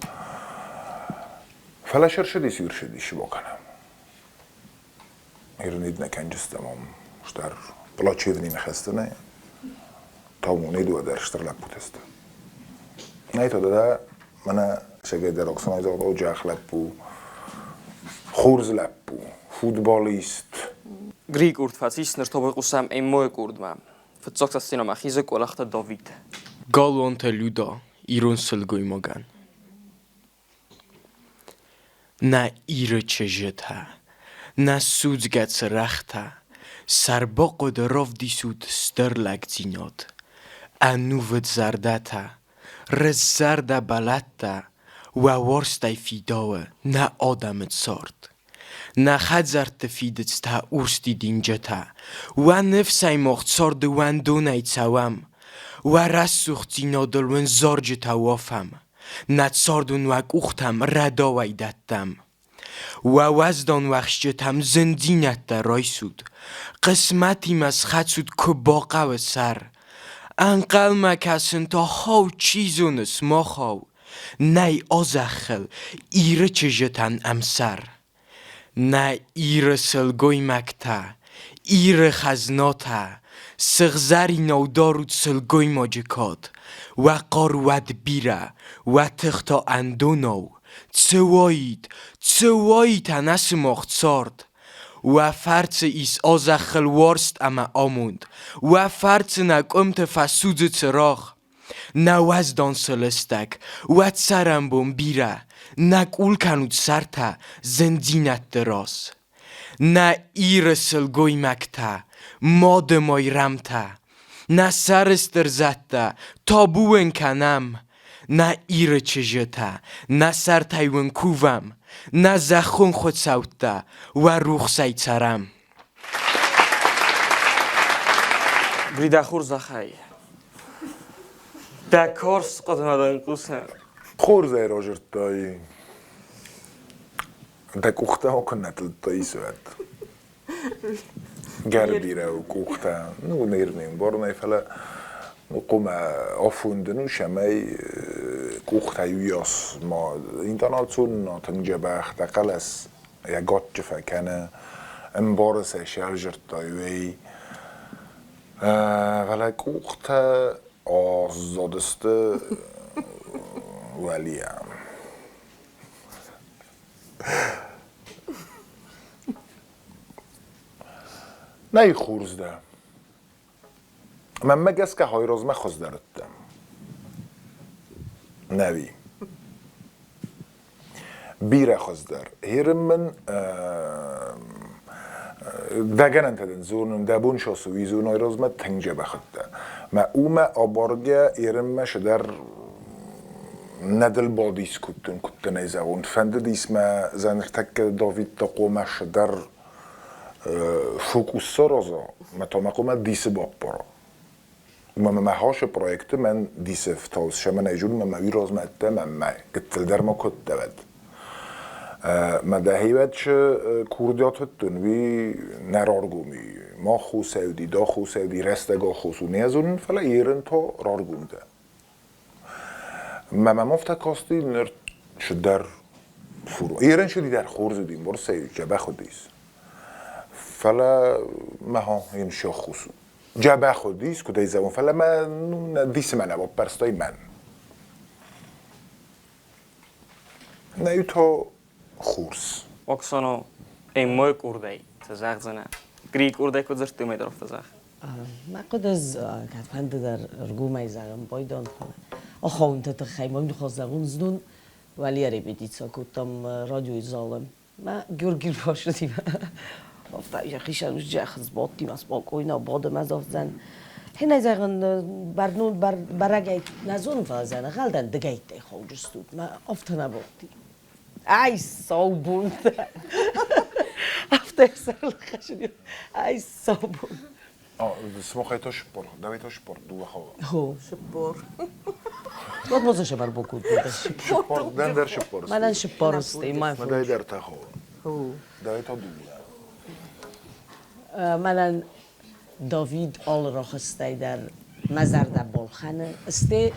Фӕлӕ сӕрсыдис ӕрсыдис бакӕнӕм. Ирнид нӕ кӕнджыстӕм ам стӕр плачевный ныхӕстӕ нӕ. Тому не дыууӕ дӕр стыр лӕппутӕ сты. Нӕй то дӕ мӕнӕ сӕгӕй дӕр Оксанайы загъта, о джах лӕппу, хорз лӕппу, футболист. Грий къурд фӕцис, ныр тобӕ хъусӕм Эммойы къурдмӕ. Фыццаг сценӕмӕ хизы Къуылыхты Давид. Галуантӕ Люда ирон сылгоймагӕн. Нӕ Иры чызджытӕ, нӕ судзгӕ цырӕгътӕ, сӕрбахъуыды равдисут стыр лӕгдзинад, ӕнувыд зӕрдӕтӕ, рыстзӕрдӕ бӕлӕттӕ, уӕ уарзтӕй фидауы нӕ адӕмы цард. Нӕ хӕдзӕртты фидыц та урс дидинджытӕ, уӕ ныфсӕй мах царды уӕндонӕй цӕуӕм, уӕ рӕсугъддзинадыл уын зарджытӕ уафӕм. Нӕ цард уын уӕ къухтӕм рӕдауӕй дӕттӕм. Уӕ уӕздан уӕхсчытӕм зындзинӕдтӕ райсут, хъысмӕтимӕ схӕцут куы бахъӕуы сӕр. Ӕнхъӕлмӕ кӕсын та хау чи зоны сымахау, нӕй а-зӕххыл Иры чызджытӕн ӕмсӕр. Нӕ Иры сылгоймӕгтӕ, Иры хӕзнатӕ, сыгъзӕринау дарут сылгоймаджы кад, уӕ хъару уӕд бирӕ, уӕ тых та ӕндонау. Цы уаид, цы уаид ӕнӕ сымах цард? Уӕ фӕрцы ис а-зӕххыл уарзт ӕмӕ амонд, уӕ фӕрцы нӕ къуымты фӕсудзы цырагъ. Нӕ уӕздан сылыстӕг, уӕ цӕрӕнбон бирӕ, нӕ къул кӕнут сӕртӕ зындзинӕдты раз. Нӕ Иры сылгоймӕгтӕ, Мады Майрӕмтӕ, нӕ сӕрыстыр зӕдтӕ, табу уын кӕнӕм! Нӕ Иры чызджытӕ, нӕ сӕртӕй уын кувӕм, нӕ зӕххон хуыцӕуттӕ, уӕ рухсӕй цӕрӕм! Грида хорзӕхӕй. Дӕ карз хъуыдымӕ дӕн хъусӕн. Хорзӕй разырдтай. Дӕ къухтӕ куы нӕ тылдтай, уӕд. Гӕр бирӕ у къухтӕ. Ну, ныр не мбарын, фӕлӕ хъуамӕ афондын у, цӕмӕй къухтӕ уыйас ма интонацион тынг дзӕбӕх дӕ хъӕлӕс йӕ гаччы фӕкӕны, ӕмбары сӕ сӕвзӕрдта уый. Фӕлӕ къухтӕ аззадысты уӕлийӕ. Нӕй хорз дӕ. Мӕнмӕ гӕсгӕ хайразмӕ хуыздӕр уыдтӕн. Нӕуи. Бирӕ хуыздӕр. Ерын мын дӕ гӕнӕнтӕ дын зонын, дӕ бон шосы уый зоной размӕ тынг дзӕбӕх уыдтӕ. Мӕ уымӕ абаргӕ ерынмӕ цыдӕр нӕ дӕлбадис кодтон, куыд дын ӕй зӕгъон. Фӕндыдис мӕ за ныртӕккӕ Давид Тохъомӕ цыдӕр фокус сараза, мӕ та мӕ хъуамӕ дисы баппара. Уымӕ мӕ хашы проекты мӕн дисы ӕфтауц, сӕмӕн ӕй зонын, мӕ уый размӕ ӕддӕ мӕ мӕ гыццыл дӕр ма кодта уӕд. Мӕ дӕхивӕд курдиат уыдтон, уый нӕ раргом и. Мах хосӕуди, да хосӕуди, рӕстӕг аххос у не зонын, фӕлӕ ерын та раргом дӕ. Мӕ мӕм афтӕ касти, ныр цыдӕр фур. Ерын шуди дӕр хорз уыди, борсӕй дзӕбӕх уыдис. Фӕлӕ мӕ йын сӕххус у. Дзӕбӕх уыдис, куыд ӕй зӕгъон, фӕлӕ мӕ дисы мӕ нӕ баппӕрстой мӕн. Нӕ то хорз. Оксано, ӕммой къурдӕй цы зӕгъдзынӕ? Грий къурдӕй куыд дзырдтой, уымӕй дӕр афтӕ зӕгъ. Мӕ хъуыды ӕз кӕдфӕнды дӕр ӕргомӕй зӕгъын байдон, фӕлӕ ахауынты тыххӕй мӕ ныхас зӕгъун знон. Уӕлейӕ репетици кодтам радиойы залы. Мӕ Георгий рбацыди. Афтӕ йӕхицӕн уызджӕхы сбадти, спокойно бады мӕ зӕгъдзӕн. Хинӕй зӕгъын, бӕрнон бӕрӕгӕй нӕ зонын, фӕлӕ зӕгъӕн, дыгӕйттӕй хауджыстут. Мӕ афтӕ нӕ бадти. Ай сау бонтӕ! Афтӕ сӕрлхӕсыди. Ай сау бон! Сымахӕй та шиппор, дӕуӕй та шиппор, дыууӕ хауы. Хо. Шиппор. Вот можно шабар бокут. Шиппор, дӕн дӕр шиппор. Мӕнӕн шиппор сты, мӕ. Мӕнӕй дӕр та хауы. Дӕуӕй та дыууӕ. Мӕнӕн Давид алы рӕхыстӕй дӕр мӕ зӕрдӕ балхӕны. Сте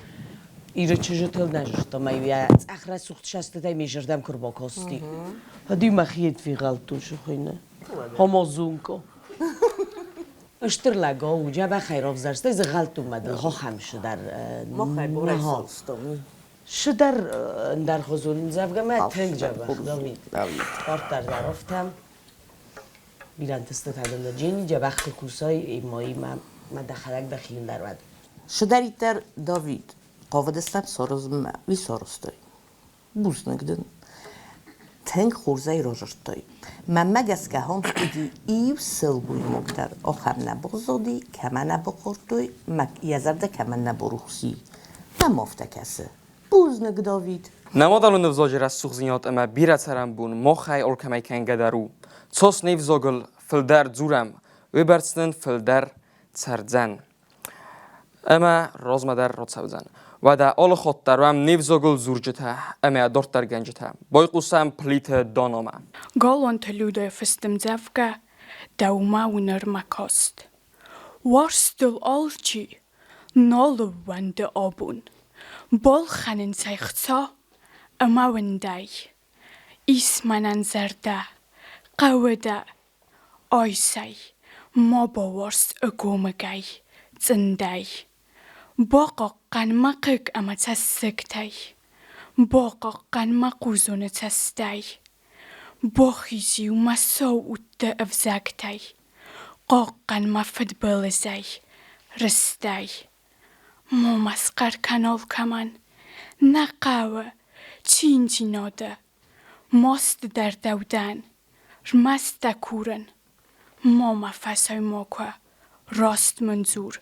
Иры чызджытыл нӕ зыдта, мӕ йӕ цъӕх рӕсугъд сӕстытӕй ме зӕрдӕм куы рбакасти. Уӕд-иу мӕхи фегъӕлдтон сыхуыйны. Амазонка. Стыр лӕгау у, дзӕбӕхӕй равзӕрстай, дзыгъӕлттон мӕ дыл хохӕм сыдӕр. Махӕй борӕй сӕлстон. Сыдӕр ӕндӕрхуызон ӕмдзӕвгӕ мӕ тынг дзӕбӕх, Давид. Дарддӕр дӕр афтӕ. Бирӕ ӕнтыстытӕ дын Дженни, дзӕбӕх куы кусай, ӕмӕ мӕ дӕхӕдӕг дӕхи ӕндӕр уӕд. Сыдӕриддӕр Давид хъавыдыстӕм саразынмӕ, уый сарӕзтой. Бузныг дын. Тынг хорзӕй разырдтай. Мӕнмӕ гӕсгӕ ахӕм уыди иу сылгоймаг дӕр, ахӕм нӕ баззади, кӕмӕ нӕ бахъардтой, мӕ йӕ зӕрдӕ кӕмӕн нӕ барухс и. Мӕм афтӕ кӕсы. Бузныг, Давид. Нӕ мадӕлон ӕвзаджы рӕсугъддзинад ӕмӕ бирӕ цӕрӕнбон махӕй алкӕмӕй кӕнгӕ дӕр у. Цас не взагыл фылдӕр дзурӕм, уый бӕрц нын фылдӕр цӕрдзӕн. Ӕмӕ размӕ дӕр рацӕудзӕн. Уӕдӕ алы хатт дӕр уӕм не взагыл дзурджытӕ ӕмӕ дарддӕргӕнджытӕ. Байхъусӕм Плиты Данамӕ. Галуанты Людӕйы фыст ӕмдзӕвгӕ Дӕумӕ уынӕрмӕ каст. Уарзтыл алчи нал ӕууӕнды абон. Балхӕнынц ӕхца ӕмӕ уындӕй. Ис мӕнӕн зӕрдӕ, хъӕуы дӕ. Айсай, ма бауарз ӕгомыгӕй, цъындӕй. Бахъахъхъӕн мӕ хъыг ӕмӕ цӕссыгтӕй. Бахъахъхъӕн мӕ хъузоны цӕстӕй. Бахиз-иу мӕ сау удты ӕвзӕгтӕй. Хъахъхъӕн мӕ фыдбылызӕй, рыстӕй. Ма мӕ схъӕр кӕн алкӕмӕн. Нӕ хъӕуы, циндзинады. Маст дӕр дӕу дӕн, рмӕст дӕ курын. Ма мӕ фӕсай макуы, раст мын дзур,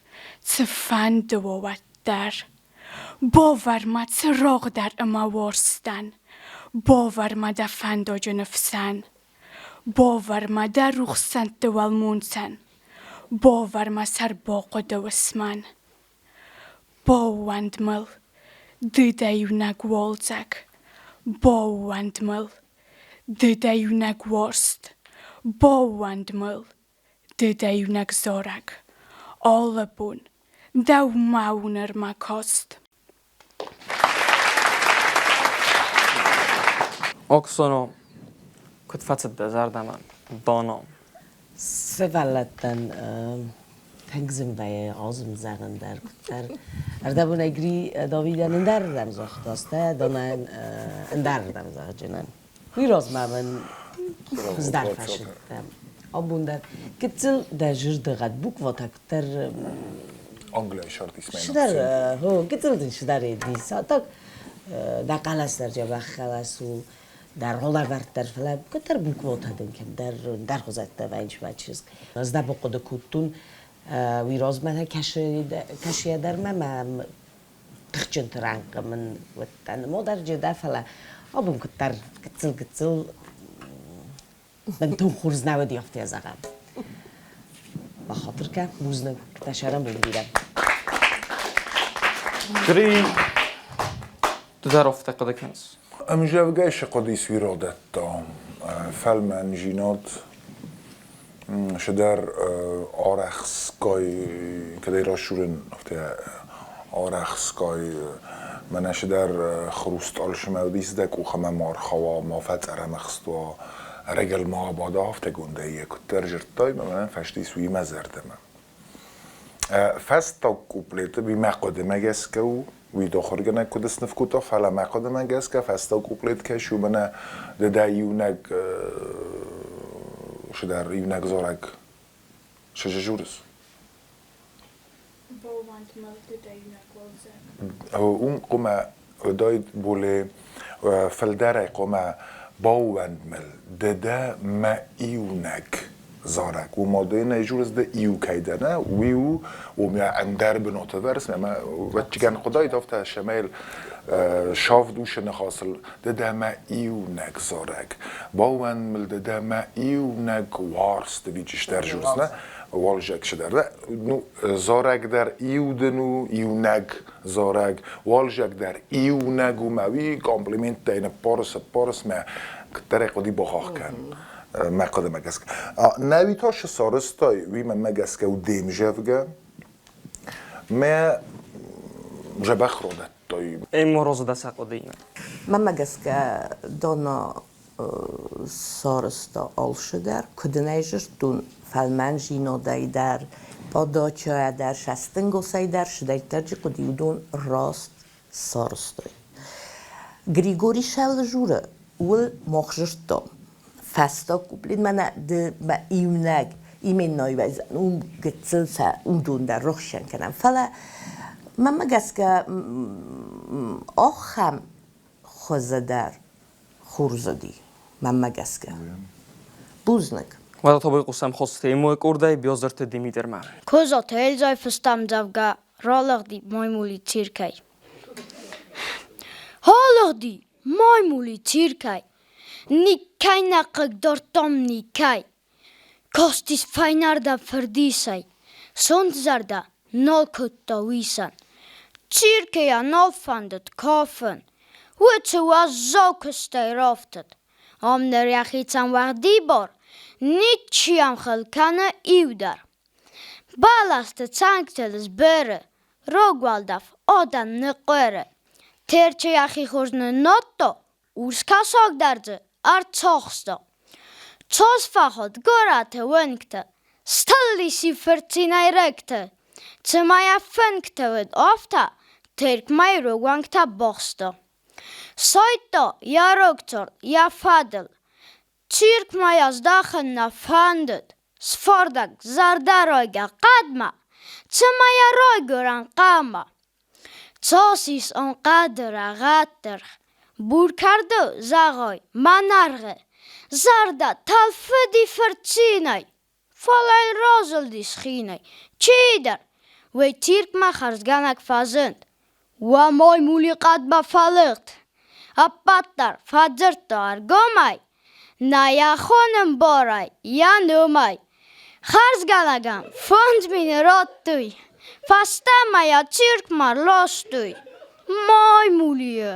цыфӕнды уа уӕддӕр. Бавӕр мӕ цырагъ дӕр ӕмӕ уарзтӕн, бавӕр мӕ дӕ фӕндаджы ныфсӕн. Бавӕр мӕ дӕ рухс сӕнтты уӕлмонцӕн, бавӕр мӕ сӕрбахъуыды уысмӕн. Баууӕнд мыл, ды дӕ иунӕг уалдзӕг, баууӕнд мыл, ды дӕ иунӕг уарзт, баууӕнд мыл, ды дӕ иунӕг зарӕг. Алы бон дӕумӕ у нырма каст. Оксано, куыд фӕцыд дӕ зӕрдӕмӕ, Дана? Сывӕллӕттӕн тынг зын вӕййы азым зӕгъын дӕр куыддӕр. Ӕрдӕбонӕй Гри Давидӕн ӕндӕрырдӕм загъта, стӕй Данӕн ӕндӕрырдӕм зӕгъджынӕн. Уый размӕ мын хуыздӕр фӕсидтӕ. Абон дӕр гыццыл дӕ зырдыгъӕд буквӕтӕ куыддӕр Английы сӕрдисмӕ Шыдар, хо, гыццыл дын шыдар эдис. А так дӕ хъӕлӕс дӕр дзӕбӕх хъӕлӕс у, дӕ ролӕвӕрд дӕр, фӕлӕ куыддӕр буквӕтӕ дын кӕмдӕр ӕндӕрхуызӕттӕ вӕййынц мӕ чызг. Ӕз дӕ бахъуыды кодтон, уый размӕ та кӕсгӕ дӕр мӕ тыхджынты рӕнхъы мын уыдтӕн. Модарджы дӕ, фӕлӕ абон куыддӕр гыццыл-гыццыл бынтон хорз нӕ уыди, афтӕ зӕгъӕм. Бахатыр кӕ, бузныг, дӕ сӕрӕнбон бирӕ. Три ды дӕр афтӕ хъуыды кӕныс? Ӕмзӕвгӕ сыхъуыдис уиродӕттӕ, фӕлмӕнзинад, Цыдӕр арӕхстгай кӕдӕй расурын, афтӕ арӕхстгай мӕнӕ цыдӕр хрусталь сымӕлдис дӕ къухы ӕмӕ ма ӕрхауа, ма фӕцъӕрӕмӕхст уа, ӕрӕгыл ма абада, афтӕгондӕй йӕ куыддӕр зыдтай, ӕмӕ мӕнӕн фӕстис уый мӕ зӕрдӕмӕ. Фӕстаг куплеты уый мӕ хъуыдымӕ гӕсгӕ у, уый дохуыргӕнӕг куыд сныв кодта, фӕлӕ мӕ хъуыдымӕ гӕсгӕ фӕстаг куплет кӕс, уымӕн ды дӕ иунӕг цыдӕр иунӕг зарӕг сызжурыс. Уым хъуамӕ Уыдаид боле фылдӕрӕй хъуамӕ баууӕнд мыл, ды дӕ мӕ иунӕг зарӕг. Уымӕ ды нӕ журыс ды иу кӕй дӕ, нӕ, уый у, уымӕ ӕндӕр бынаты вӕрыс, ӕмӕ вӕччигӕн хъуыдаид афтӕ, цӕмӕй савд усы ныхасыл ды дӕ мӕ иунӕг зарӕг. Баууӕнд мыл, ды дӕ мӕ иунӕг уарзт, видишь, дӕр журыс, нӕ, уалзӕг чидӕр дӕ. Ну, зарӕг дӕр иу дын у, иунӕг зарӕг, уалзӕг дӕр иунӕг у мӕ уый комплименттӕй ныппарыс, ыппарыс мӕ, куыддӕр ӕй хъуыди бахахх кӕн. Мӕ хъуыдымӕ гӕсгӕ. Нӕуи та шы сарызтай, уый мӕнмӕ гӕсгӕ у де мзӕвгӕ. Мӕ дзӕбӕх родӕттой. Ӕмӕ розы сӕ хъуыдыимӕ. Мӕнмӕ гӕсгӕ Дона сарызта алшыдӕр, куыд ын ӕй зыдтон, фӕлмӕн зинодӕй дӕр, подачӕйӕ дӕр, сӕстынгосӕй дӕр, сыдӕйддӕрджы хъуыди уыдон раст сарызтой. Григорий Шалжуры уыл мах зыдтам. Фӕстаг куплет мӕнӕ ды мӕ иунӕг именной уым гыццыл сӕ уыдон дӕр рохсӕн кӕнӕм. Фӕлӕ мӕнмӕ гӕсгӕ ахӕм хуызы дӕр хорз уыди, мӕнмӕ гӕсгӕ. Бузныг. Уӕдӕ та байхъусӕм Хостемы къордӕй Биозырты Димитрмӕ. Козаты Эльзӕйы фыста ӕмдзӕвгӕ «Ралыгъди маймули циркӕй». Алыгъди маймули циркӕй, Никӕй нӕ хъыгдардтам, никӕй. Кастис фӕйнӕрдӕм фырдисӕй, Сонт зӕрдӕ нал кодта уисӕн. Циркӕйӕ нал фӕндыд кафын, Уыцы уӕззау куыстӕй рафтыд. Ам ныр йӕхицӕн уӕгъдибар, Ничи йӕм хыл кӕны иу дӕр. Бӕлӕсты цӕнгтыл сбыры, Рог уӕлдӕф адӕм ныхъхъуыры. Терчы йӕхи хорз ныннадта, Урс кӕсаг дӕр дзы ӕрцахста. Цас фӕхъуыд горӕты уынгты, стыллиси фырцинӕй рыгты. Цыма йӕ фынгты уыд, афтӕ Теркмӕ рог уӕнгтӕ бахста. Сайдта йӕ рог цард йӕ фӕдыл. Циркмӕ йӕ здӕхын нӕ фӕндыд. Сфардӕг зӕрдӕрайгӕ хъӕдмӕ, цыма йӕ райгуырӕн хъӕмӕ. Цас ис ам хъӕды рӕгъӕддӕр, бур кӕрдо, зӕгъай, мӕнӕргъы. Зӕрдӕ тӕлфыди фырцинӕй, фӕлӕ йыл разылдис хинӕй чидӕр. Уый циркмӕ хӕрзгӕнӕг фӕзынд. Уӕ маймули хъӕдмӕ фӕлыгъд. Ӕппӕт дӕр фӕдзырдта ӕргомӕй, нӕ йӕ хонын барӕй, йӕ номӕй. Хӕрзгӕнӕгӕн 5000 радтой, фӕстӕмӕ йӕ циркмӕ рластой. Маймулийы.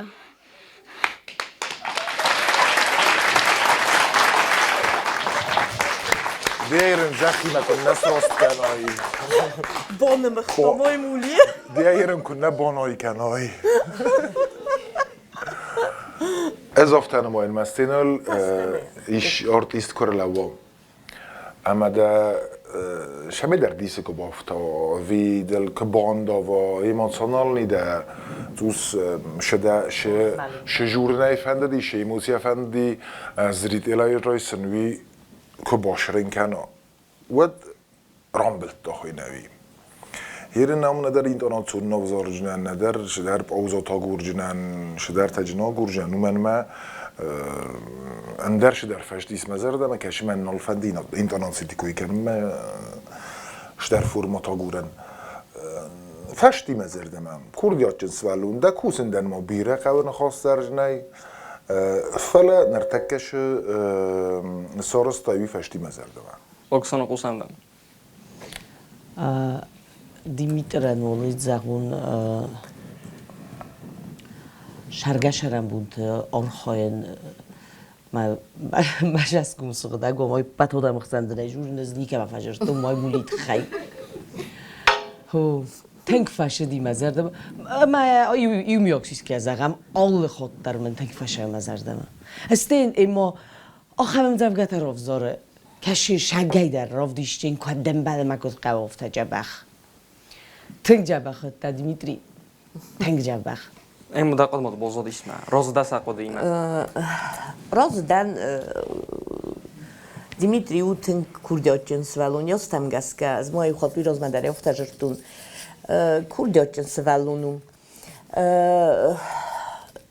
Дейрын зӕххимӕ куыннӕ срост кӕной. Бонымыхта маймули. Дейрын куыннӕ боной кӕной. Ӕз афтӕ нымайын, мӕ сценӕйыл ис артист куы рлӕууа ӕмӕ дӕ цӕмӕйдӕр дисы куы бафтауа, ӕви дыл куы бандава, эмоциональный дӕ цъус шы журнӕй фӕндыди, шы эмоцийӕ фӕндыди зрителӕй райсын, уый куы басырын кӕна, уӕд рамбылдта хуыйнӕуи. Ерын ам нӕдӕр интонацион ӕвзарджынӕн, нӕдӕр цыдӕр паузӕтӕ агурджынӕн, цыдӕртӕ джын агурджынӕн, уымӕн ӕмӕ ӕндӕр цыдӕр фӕстис мӕ зӕрдӕмӕ кӕсы, мӕн нал фӕнды интонациты кой кӕнынмӕ, цыдӕр формат агурӕн. Фӕсти мӕ зӕрдӕмӕ. Курдиатджын сывӕллон дӕ, кусын дӕн ма бирӕ хъӕуы ныхас цӕрджынӕй, фӕлӕ ныртӕккӕ сарӕзтай уый фӕсти мӕ зӕрдӕмӕ. Оксана Хъусандан. Димитрӕн уоли зӕгъун сӕргӕ-сӕрӕнбунти архайӕн мӕ зӕсгун сугъдӕг уомӕй ӕппӕт адӕмы журнал никӕмӕ фӕзӕрдтон маймулий туххӕй. Тынг фӕсыди мӕ зӕрдӕмӕ. Ӕмӕ иумиаг сисгӕ зӕгъӕм, алы хатт дӕр мын тынг фӕсӕй мӕ зӕрдӕмӕ. Стӕй ма ахӕм ӕмдзӕвгӕтӕ равзары, кӕсы сагӕй дӕр равдисджын куыд ӕмбӕлы мӕ куыд хъӕуы, афтӕ дзӕбӕх. Тынг дзӕбӕх уыдтӕ, Дмитрий. Тынг дзӕбӕх. Ӕмӕ дӕ хъуыдымӕ бозодисмӕ, розы дӕ сӕ хъуыдыимӕ? Разы дӕн. Дмитрий у тынг курдиатджын сывӕллон. Йӕ гӕсгӕ, ӕз ма иу хатт уый размӕ дӕр афтӕ зыдтон. Курдиатджын сывӕллон у.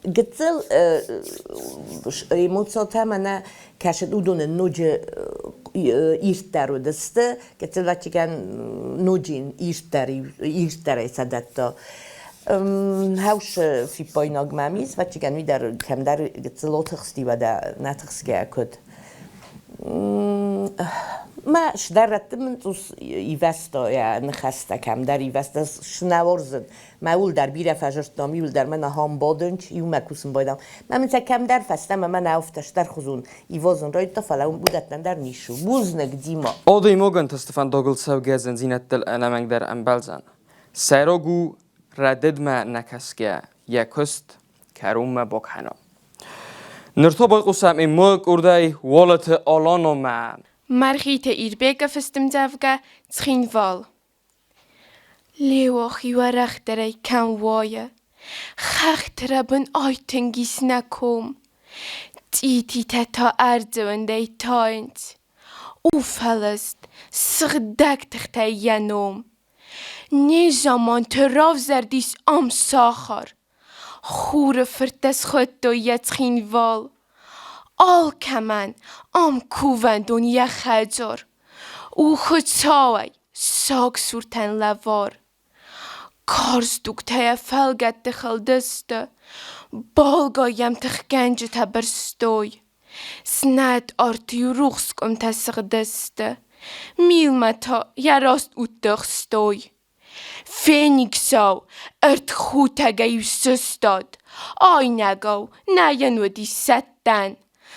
Гыццыл эмоциотӕ мӕнӕ кӕсыд уыдоны ноджы ирддӕр уыдысты, гыццыл ӕвӕццӕгӕн ноджы ирддӕр ирддӕрӕй сӕ дӕтта. Хӕусы фиппаинаг мӕм ис, ӕвӕццӕгӕн уый дӕр кӕмдӕр гыццыл отыхсти, уӕдӕ нӕ тыхсгӕ куыд. Мӕ сдӕрӕтты мын цъус ивӕзта йӕ ныхӕстӕ кӕмдӕр ивӕзта, сынӕуорзын. Мӕ ул дӕр бирӕ фӕзырдтам, иуыл дӕр мӕ ахӕм бадынч, иумӕ кусын байдам. Мӕ мын сӕ кӕмдӕр фӕстӕмӕ мӕ нӕ афтӕ стӕрхуызон ивазын райдыдта, фӕлӕ уыдӕттӕн дӕр ницы у. Бузныг, Дима. Адӕймагӕн тесты фӕндагыл цӕугӕ зындзинӕдтыл ӕнӕмӕнгдӕр ӕмбӕлдзӕн. Сӕйраг у рӕдыдмӕ нӕ кӕсгӕ, йӕ куыст кӕронмӕ бакӕна. Ныр та байхъусӕм ӕмӕ къордӕй Уалыты Аланомӕ. Мӕргъиты Ирбега фыст ӕмдзӕвгӕ Цхинвал. Леуахи уӕрӕхдӕрӕй кӕм уайы, хӕхты рӕбын айтынг ис нӕ ком. Цъититӕ та ӕрдзы уындӕй тайынц. У фӕлыст, сыгъдӕг тыхтӕй йӕ ном. Незаманты равзӕрдис ам сахар. Хуры фырттӕ схуыдтой йӕ Цхинвал. Алкӕмӕн ам кувӕндон йӕ хӕдзар. У Хуыцауӕй сагсуртӕн лӕвар. Карз дугтӕ йӕ фӕлгӕтты хылдысты, Балгай йӕм тыхгӕнджытӕ бырстой. Знӕт арты-иу рухс къуымтӕ сыгъдысты, Милмӕ та йӕ раст удты хстой. Фениксау ӕртхутӕгӕй-иу сыстад, Айнӕгау нӕ йын уыди сӕттӕн.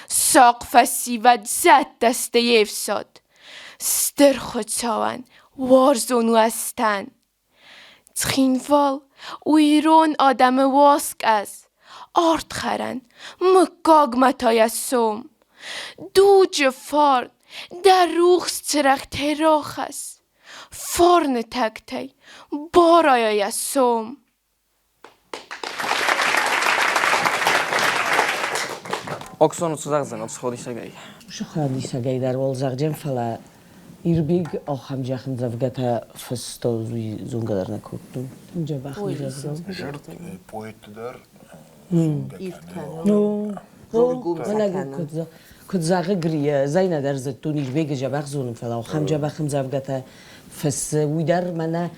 Сахъ фӕсивӕд зӕдтӕ сты йе фсад. Стыр Хуыцауӕн уарзон уастӕн. Цхинвал у ирон адӕмы уаскъӕс, ардхӕрӕн, мыггагмӕ та йӕ сом. Дуджы фарн, дӕ рухс цырӕгътӕй рахӕсс, фарны тӕгтӕй барайа йӕ сом. Оксону цы зӕгъдзӕн, сходисӕгӕй? Сходисӕгӕй дӕр уал зӕгъдзӕн, фӕлӕ Ирбег ахӕм ӕмдзӕвгӕтӕ фыста, уый зонгӕ дӕр нӕ кодтон. Дзӕбӕх ӕмдзӕвгӕ. Зӕрд поэтты дӕр Куыд зӕгъы Грия, Зайна дӕр дзырдтон Ирбегы дзӕбӕх зонын, фӕлӕ ахӕм дзӕбӕх ӕмдзӕвгӕтӕ фыссы. Уый дӕр мӕнӕ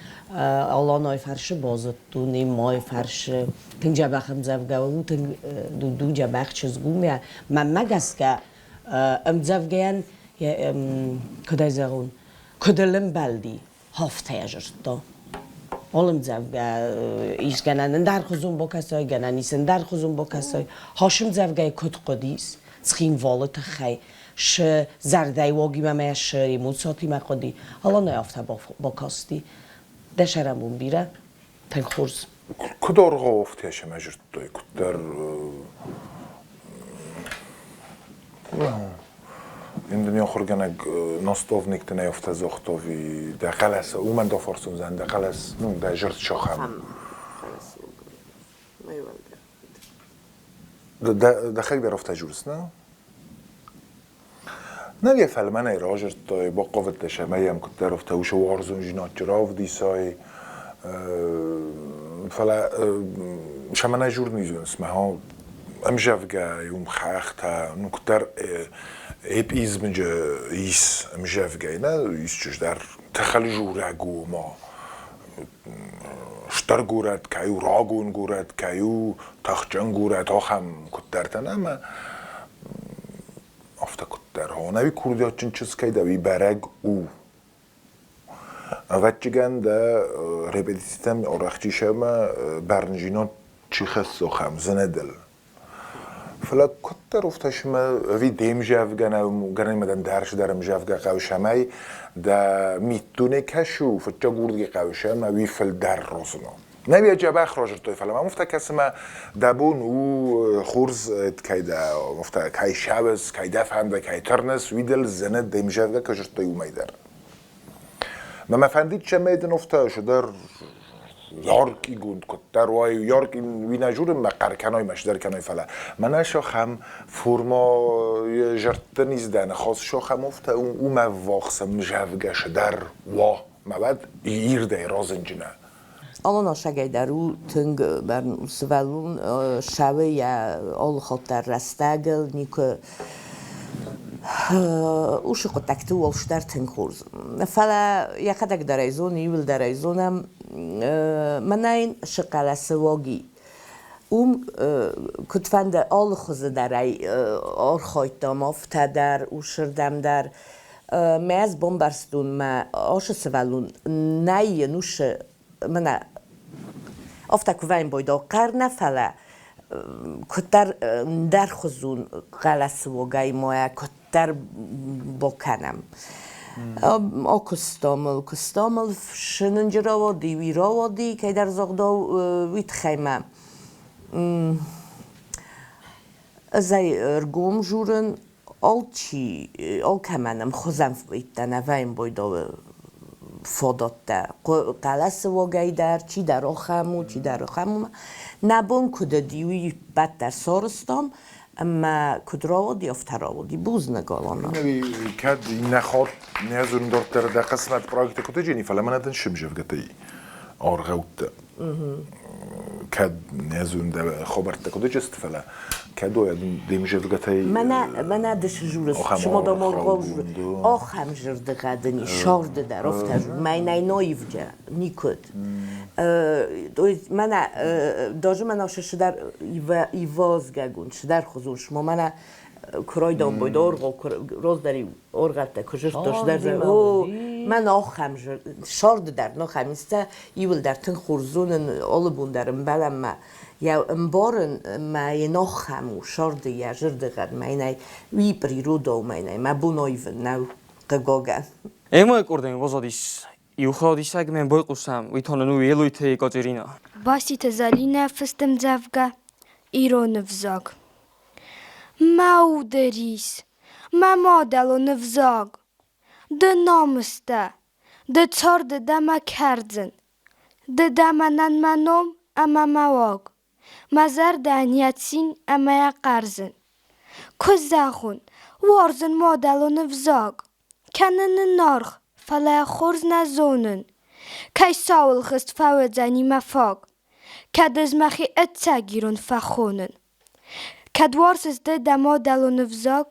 Аланайы фӕрсы базыдтон, Эммайы фӕрсы. Тынг дзӕбӕх ӕмдзӕвгӕ у, тынг Дуду дзӕбӕх чызг у. Мӕнмӕ гӕсгӕ ӕмдзӕвгӕйӕн, куыд ӕй зӕгъон, куыд ыл ӕмбӕлди, афтӕ йӕ зыдта. Алы ӕмдзӕвгӕ ис гӕнӕн ӕндӕрхуызон бакӕсай, гӕнӕн ис ӕндӕрхуызон бакӕсай. Хас ӕмдзӕвгӕйы куыд хъуыдис Цхинвалы тыххӕй, шы зӕрдӕйы уагимӕ мӕ шы эмоциятимӕ хъуыди, Аланӕ афтӕ бакасти. Дӕ сӕрӕнбон бирӕ, тынг хорз. Куыд ӕргъӕвтӕ сӕмӕ зыдтой, куыддӕр Ин ахуыргӕнӕг наставниктӕ нӕ афтӕ загъта, дӕ хъӕлӕс, уымӕн дӕ фӕрсун дӕ хъӕлӕс, ну, дӕ зӕрд сахӕм. Дӕхӕг дӕр афтӕ журс, нӕ? Нӕ йӕ фӕлмӕнӕй разырдтай, бахъавыдтӕ сӕ йӕм куыддӕр афтӕ уыцы уарзондзинад равдисай. Фӕлӕ сӕмӕ нӕ журнализммӕ ӕмзӕвгӕ уым хӕхтӕ, ну куыддӕр эпизмджы ис ӕмзӕвгӕ, нӕ ис чыздӕр тыхӕлжурӕг у ма стыр горӕт кӕй у, рагон горӕт кӕй у, тыхджын горӕт, ахӕм куыддӕртӕ ӕмӕ афтӕ куыддӕр. Ӕнӕуи курдиатджын чызг кӕй дӕ, уый бӕрӕг у. Ӕвӕццӕгӕн дӕ репетицитӕм арӕхстисӕмӕ бӕрнджинон чи хӕссы, ахӕм зынӕдыл. Фӕлӕ куыддӕр уфтӕ сымӕ ӕви де мзӕвгӕ нӕ гӕнӕн дӕн дӕрс дӕр ӕмзӕвгӕ хъӕусӕмӕй дӕ миддуне кӕсу, фыццаг урдги хъӕусӕмӕ уый фылдӕр розыно. Нӕ йӕ дзӕбӕх разырдтой, фӕлӕ мӕм уфтӕ кӕсы мӕ дӕ бон у хорз кӕй дӕ уфтӕ кӕй сӕвыс, кӕй дӕ фӕнды, кӕй тырныс, уый дыл зыны де мзӕвгӕ кӕй зырдтой, уымӕй дӕр. Мӕ мӕ фӕндид, цӕмӕй дын уфтӕ цыдӕр яркигонд куыддӕр уай, ярки уый нӕ журын мӕ хъӕр кӕной, мӕ сдӕр кӕной, фӕлӕ мӕнӕ сохӕм форма зӕрдты низдӕны хос сохӕм уфтӕ уымӕ ввахс ӕмзӕвгӕ сыдӕр уа, мӕ уӕд ирдӕй розынджынӕ. Аланашагӕй дӕр у тынг сывӕллон ссӕуы йӕ алы хатт дӕр рӕстӕгыл, никуы уыцы хъуыддӕгты уӕлдӕр тынг хорз. Фӕлӕ йӕхӕдӕг дӕр ӕй зоны, иууылдӕр ӕй зонӕм, мӕнӕ йын цы хъӕлӕсы уаг и, уым куыдфӕнды алы хуызы дӕр ӕй архайдтам, афтӕ дӕр, усырдӕм дӕр. Мӕ ӕз бамбӕрстон, мӕ ацы сывӕллон нӕй йын уыцы мӕнӕ афтӕ куы вӕййын бойдау хъӕр нӕ, фӕлӕ куыддӕр ӕндӕрхуызон хъӕлӕсы уогӕй ма куыддӕр бакӕнӕм. Акуыстам ыл, куыстам ыл, фсынынджы рауади, уый рауади, кӕйдӕр загъдау, уый тыххӕй мӕ ӕз ӕй ӕргом журын, алчи, алкӕмӕн ӕмхуызӕн фӕйттӕ нӕ вӕййын бойдауы фадӕттӕ. Хъӕлӕсы уагӕй дӕр, чидӕр ахӕм у, чидӕр ахӕм у. Нӕ бон куыд уыди, уый ӕппӕт дӕр сарӕзтам, ӕмӕ куыд рауади, афтӕ рауади. Бузныг, Алана. Кӕд иннӕ хатт нӕ дзурын дарддӕр дӕ хъысмӕт проекты куыд уыди, фӕлӕ мӕнӕ дын сымзӕвгӕтӕй аргъӕуттӕ. Кӕд нӕ зонын дӕ хабӕрттӕ куыд уыдысты, фӕлӕ кӕд уой де мзӕвгӕтӕй Мӕнӕ, мӕнӕ ды цы журыс, ахӕм зӕрдыгъӕдын ис, сӕрды дӕр афтӕ мӕнӕй ноивгӕ никуыд. То есть мӕнӕ даже мӕнӕ цыдӕр ивазгӕгонд, цыдӕр хуызон, шмо мӕнӕ куыройдон бойдоргъо роздӕри оргӕттӕ куы зырдтой, цыдӕр о, мӕн ахӕм сӕрды дӕр нохӕм истӕ иуылдӕр тынг хорз зонын, алы бон дӕр ӕмбӕлӕм мӕ йӕ ӕмбарын мӕ йын ахӕм у сӕрды йӕ зӕрдыгъӕд мӕнӕй уый природау мӕнӕй мӕ бон аивын нӕу хъыгагӕн. Ӕмӕ къордӕн возодис иу хаодисӕг мӕм байхъусӕм, уый та нын у Елойты Екатерина. Баситы Зӕлинӕ фыст ӕмдзӕвгӕ «Ирон ӕвзаг». Мӕ уды рис, мӕ мадӕлон ӕвзаг, Ды намыс дӕ, ды царды дӕ мӕ кӕрдзын, Ды дӕ мӕнӕн мӕ ном ӕмӕ мӕ уаг, Мӕ зӕрдӕйӕн йӕ цин ӕмӕ йӕ хъӕрзын. Куы зӕгъон, уарзын мадӕлон ӕвзаг, Кӕнын ын аргъ, фӕлӕ йӕ хорз нӕ зонын, Кӕй сауыл хызт фӕуыдзӕни мӕ фаг, Кӕд ӕз мӕхи ӕцӕг ирон фӕхонын. Кӕд уарзыс ды дӕ мадӕлон ӕвзаг,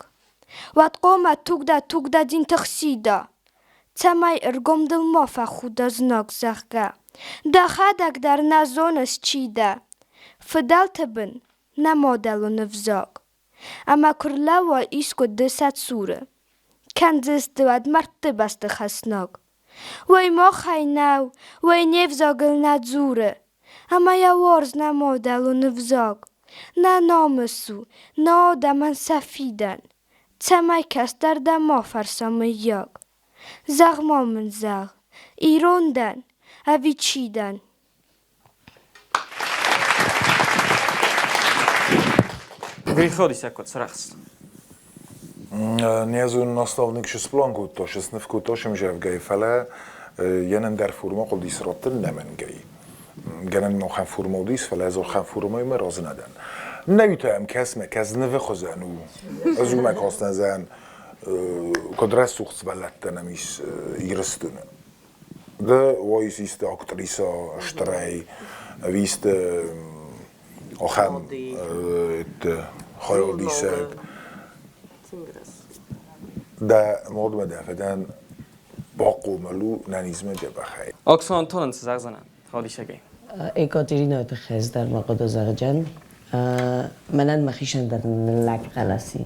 Уӕд хъуамӕ туг дӕ тугдадзинты хсида, Цӕмӕй ӕргом дыл ма фӕхуда знаг, зӕгъгӕ. Дӕхӕдӕг дӕр нӕ зоныс, чи дӕ. Фыдӕлты бын нӕ мадӕлон ӕвзаг. Ӕмӕ куы рлӕууа искуы ды сӕ цуры, Кӕндзысты уӕд мӕрдты бӕсты хӕснаг. Уый махӕй нӕу, уый не взагыл нӕ дзуры, Ӕмӕ йӕ уарз нӕ мадӕлон ӕвзаг. Нӕ намыс у, нӕ адӕмӕн сӕ фидӕн, Цӕмӕй кӕстӕр дӕ ма фӕрса, мыййаг. Зӕгъ-ма мын, зӕгъ, ирон дӕн ӕви чи дӕн? Гриходисӕг куыд сырӕхст? Не зонын, наставник сплан кодта, сныв кодта сымзӕвгӕй, фӕлӕ йӕ ӕндӕр форма хъуыдис раттын нӕмӕнгӕй. Гӕнӕн махӕн форма уыдис, фӕлӕ ӕз ахӕм формӕимӕ разы нӕ дӕн. Нӕуи та ӕм кӕс мӕ кӕс нывы хуызӕн у. Ӕз уымӕ кастӕн зӕгъӕн, куыд рӕсугъд сывӕллӕттӕ нӕм ис Ирыстоны. Ды уойс исты актриса стырӕй, ӕви исты ахӕм хайадисӕг. Дӕ мадмӕ дӕ фыдӕн бахъомыл у нӕнизмӕ дзӕбӕхӕй. Оксана Антоновна цы зӕгъдзынӕ хаодисӕгӕй? Екатеринайы тыххӕй ӕз дӕр мӕ хъуыды зӕгъджын. Мӕнӕн мӕхицӕн дӕр ныллӕг хъӕлӕс и.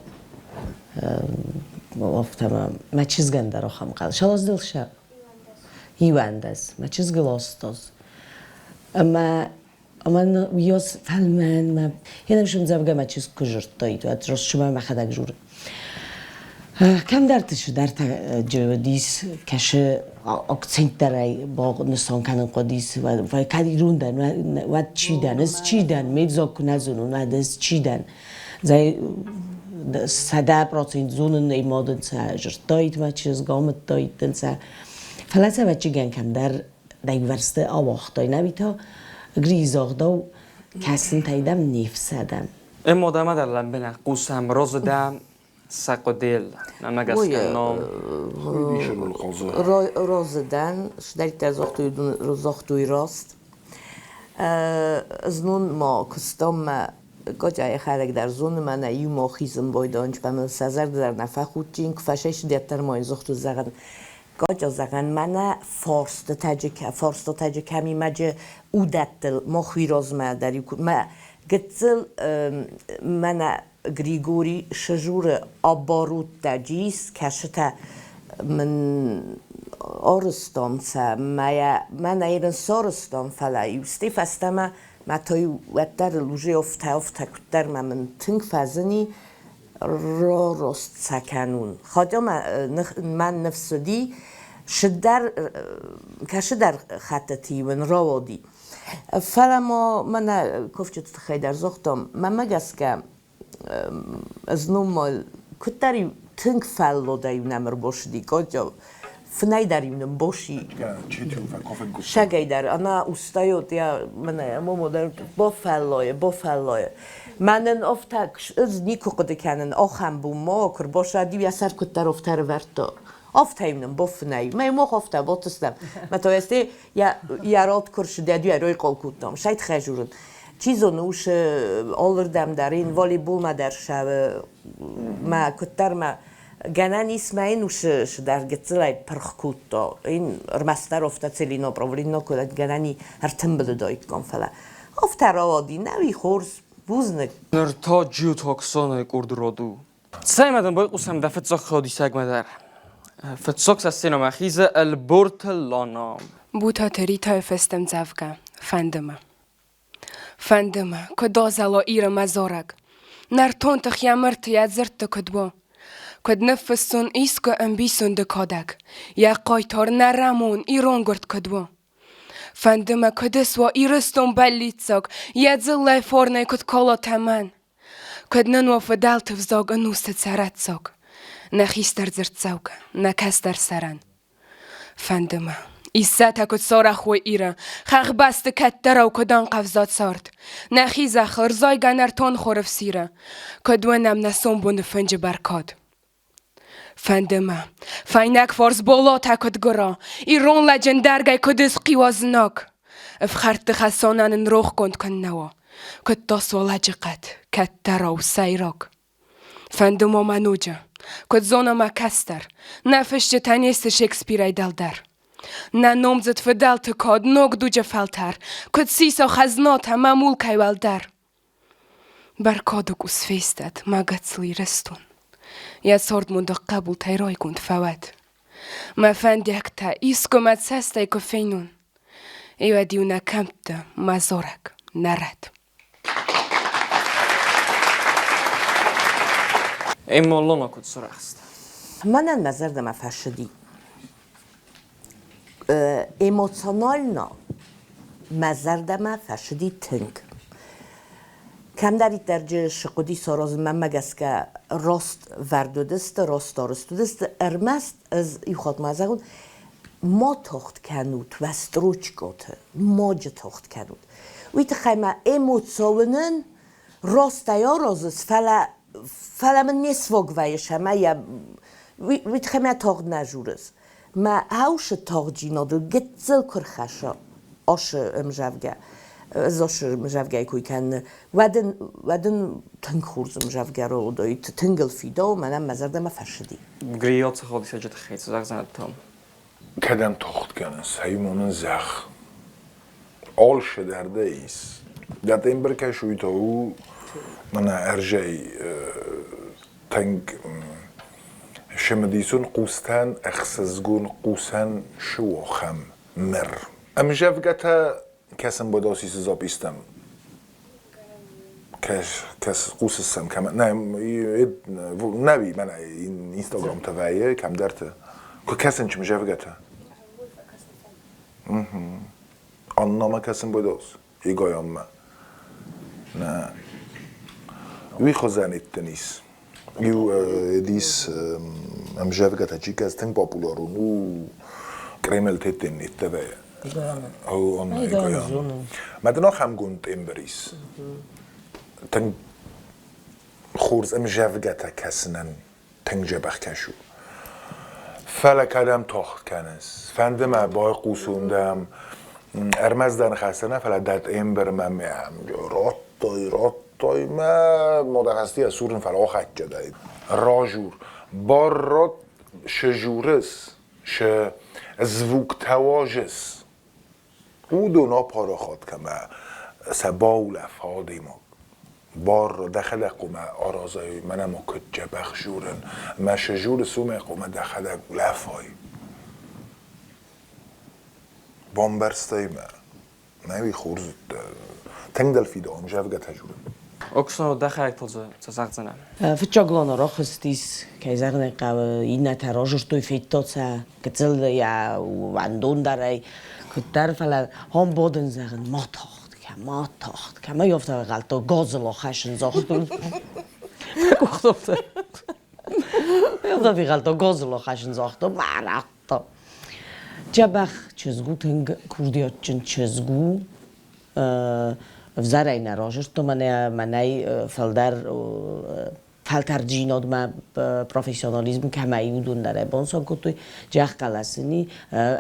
Афтӕ мӕ чызгӕн дӕр ахӕм хъӕлӕс. Сӕлаздыл сӕ 21. Мӕ чызгыл 8 Ӕмӕ ӕмӕ уыйас фӕлмӕн мӕ йе ӕмдзӕвгӕ мӕ чызг куы жырдтаид, уӕд ростсымӕ мӕхӕдӕг журы. Кӕмдӕрты цыдӕртӕ уыдис, кӕсы акценттӕрӕй нысан кӕнын хъуыдис, кӕд ирон дӕн, уӕд чи дӕн, ӕз чи дӕн, ме взаг куы нӕ зонон, уӕд ӕз чи дӕн. 100% зонын ӕй мадын сӕ жырдтаид мӕ чызг, амыдтаид дын сӕ. Фӕлӕ сӕ ӕвӕццӕгӕн кӕмдӕр дӕгвӕрсты ауагътой, нӕуи та гризагъдау кӕсынтӕй дӕм не фсӕдӕм. Ӕмӕ дӕр лӕмбынӕг хъусӕм розы дӕм сӕ хъуыдыйыл. Мӕнмӕ гӕсгӕ ном. Розы дӕн, сдӕрдтӕ загътой раст. Знон ма куыстам мӕ Катя йӕхӕдӕг дӕр зоны, мӕнӕ иумӕ хизын байдайын, мыл сӕ зӕрдӕ дӕр нӕ фӕхудти, куы фӕсайсыдӕддӕр ма йын зыгъд зӕгъын. Катя зӕгъӕн, мӕнӕ фарстатӕджы кӕмимӕджы удӕттыл мах уый размӕ дӕр мӕ гыццыл мӕнӕ Григорий сызуры абарудта джис, кӕсытӕ мын арыстон сӕ, мӕнӕ йын сарыстон, фӕлӕ иу стӕй фӕстӕмӕ Мӕ та-иу уӕддӕр уже офтӕ-офтӕ куддӕр ма мын тынг фӕзыни ророст сӕ кӕнун. Хотя мӕн ныфс уыди, шыддӕр кӕсыдӕр хӕттыты-иу ын рауади. Фӕлӕ ма мӕнӕ куывджыты тыххӕй дӕр загътам, мӕнмӕ гӕсгӕ знон ма куыддӕр-иу тынг фӕллодӕй-иу нӕм ӕрбацыди Катя, фынӕй дӕр-иу нын боси. Сагӕй дӕр, ӕмӕ устает я мӕнӕ момо дӕр бофӕллойы, бофӕллойы. Мӕнӕн офтӕ ӕз никуы хъуыды кӕнын, ахӕм бон ма куы рбасади, йӕ сӕр куыддӕр офтӕ ӕрывӕрдта. Офтӕ-иу нын бофынӕй. Мӕ мох офтӕ ботыстӕм. Мӕ то есть йӕ род куы рсыдӕд, йӕ рой кодтам. Сайт хӕжурын. Чи зоны, ус алырдӕм дӕр ин волейболмӕ дӕр ссӕуы, мӕ куыддӕр мӕ гӕнӕн ис мӕ ин усы сыдӕр гыццылӕй пырх кодта. Ин ӕрмӕстдӕр офтӕ целино правлино кодта гӕнӕн и ӕртымбылыдаиккам, фӕлӕ офтӕ рауади, нӕуи хорз, бузныг. Ныр та Джиутоксоны къорды род у. Цӕй ма дын байхъусӕм дӕ фыццаг хъодисагмӕ дӕр. Фыццаг сӕ сценӕмӕ хизы Ӕлборты Лана. Бутаты Ритӕйы фӕстӕмдзӕвгӕ «Фӕнды мӕ». Фӕнды мӕ, куыд азӕла Иры мӕ зарӕг, Нӕртон тых йӕ мырты, йӕ дзырдты куыд уа. Куыд ныффыссон искуы ӕмбисонды кадӕг, Йӕ хъайтар нӕрӕмон ирон гуырд куыд уа. Фӕнды мӕ, куыд ысуа Ирыстон бӕллиццаг, Йӕ дзыллӕй фарнӕй куыд кала тӕмӕн. Куыд нын уа фыдӕлты взаг ӕнусы цӕрӕццаг, Нӕ хистӕр дзырддзӕугӕ, нӕ кӕстӕр сӕрӕн. Фӕнды мӕ, Иссӕтӕ куыд сарӕх уой Иры, Хӕхбӕсты кӕддӕрау куыд ӕнхъӕвза цард, Нӕхи зӕххыл рзайгӕ нӕртон хоры фсиры, Куыд уынӕм нӕ сомбоны фынджы бӕркад. Фӕнды мӕ, фӕйнӕгфарс болатӕ куыд гуыра, Ирон лӕджы ндӕргӕй куыд ысхъиуа знаг. Ӕфхӕрдты хӕсанӕн ын рохгонд куыннӕ уа, Куыд тасуа лӕджыхъӕд, кӕддӕрау сӕйраг. Фӕнды ма мӕ ноджы, куыд зона мӕ кӕстӕр, Нӕ фысджытӕ не сты Шекспирӕй дӕлдӕр. Нӕ номдзыд фыдӕлты кад ног дуджы фӕлтӕр, Куыд сиса хӕзнатӕ мӕ мулкӕй уӕлдӕр. Бӕркады къус фестӕд мӕ гыццыл Ирыстон, Йӕ цардмондаг хъӕбултӕй райгонд фӕуӕд. Мӕ фӕндиӕгтӕ искуы мӕ цӕстӕй куы фенон, Уӕд-иу нӕ кӕмтты мӕ зарӕг нӕрӕд. Эммоллона куыд сырӕхст? Мӕнӕн мӕ зӕрдӕмӕ фӕцыди. Эмоционально мӕ зӕрдӕмӕ фӕцыди тынг. Кӕмдӕриддӕр джы сыхъуыди саразын, мӕнмӕ гӕсгӕ рост вӕрд уыдысты, рост арызт уыдысты, ӕрмӕст ӕз иу хатт ма зӕгъон, ма тагъд кӕнут уӕ строчкоты, маджы тагъд кӕнут. Уый тыххӕй ма эмоционын ростӕй аразыс, фӕлӕ фӕлӕ мын не свог вӕййыс ӕмӕ йӕ уый тыххӕй мӕ тагъд нӕ журыс. Мӕ хаусы тагъддзинадыл гыццыл куы рхӕсса асы ӕмзӕвгӕ, ӕз асы ӕмзӕвгӕйы кой кӕныны, уӕд ын, уӕд ын тынг хорз ӕмзӕвгӕ рауадаид, тынг ыл фидауы, мӕнӕн мӕ зӕрдӕмӕ фӕцыди. Гриот цӕхӕлдисӕджы тыххӕй цы зӕгъдзынӕ Том? Кӕдӕм тагъд кӕныс, хӕймонын зӕхх. Алцы дӕр дӕ ис. Дӕ тембр кӕсуй та у мӕнӕ ӕрзӕй тынг цымыдисон хъустӕн ӕхсызгон хъусӕн суохӕм мыр. Ӕмзӕвгӕтӕ кӕсын бодосисы запистӕм. Кӕс, кӕс, хъусыс сӕм кӕмӕ. Нӕ, нӕуи мӕнӕ Инстаграмты вӕййы кӕмдӕрты. Куы кӕсын чмзӕвгӕтӕ. Аннамӕ кӕсын бодос, игайанмӕ. Нӕ. Уый хуызӕн иттен ис. Иу эдис ӕмзӕвгӕтӕ чи кӕс тынг популярон у Кремль теттен ниттӕвӕ. Мӕ дын ахӕм гонд тембр ис. Тынг хорз ӕмзӕвгӕтӕ кӕсынӕн тынг дзӕбӕх кӕсу. Фӕлӕ кӕдӕм тагъд кӕныс? Фӕнды мӕ байхъусон дӕм. Ӕрмӕст дӕ ныхӕстӕ нӕ, фӕлӕ дӕ тембрмӕ мӕм радтой, радтой мӕ модахӕсти сурын, фӕлӕ охӕччӕдӕй. Ражур. Бар рат шыжурыс, шы звуктӕ уажыс. Уыдон апарахат кӕмӕ сӕ баулӕфа адӕймаг. Бар дӕхӕдӕг хъуамӕ аразай, мӕнӕ ма куыд дзӕбӕх журын, мӕ шы журыс, уымӕй хъуамӕ дӕхӕдӕг улӕфай. Бамбӕрстай мӕ? Нӕ уый хорз уыдтӕ. Тынг дӕлфидауӕн ӕмдзӕвгӕтӕ журын. Оксана, дӕхӕдӕг та дзы цы зӕгъдзынӕ? Фыццаг лона рахызтис, кӕй зӕгъын ӕй хъӕуы, иннӕтӕ разырдтой, федтой сӕ гыццыл йӕ уӕндондӕрӕй куыддӕр, фӕлӕ ам бадын зӕгъын, ма тагъд кӕ, ма тагъд кӕ. Мӕ афтӕ ӕнхъӕлдтон, газыл ахӕссын загътон. Мӕ къухты афтӕ. Афтӕ фехъӕлдтон, газыл ахӕссын загътон, ма радта. Дзӕбӕх чызг у, тынг курдиатджын чызг у. Ӕвзӕрӕй нӕ разырдтон, мӕнӕ мӕнӕй фылдӕр фӕлтӕрддзинадмӕ профессионализм кӕмӕй уыдон дӕр ӕй банысан кодтой. Джаххъӕлӕсыни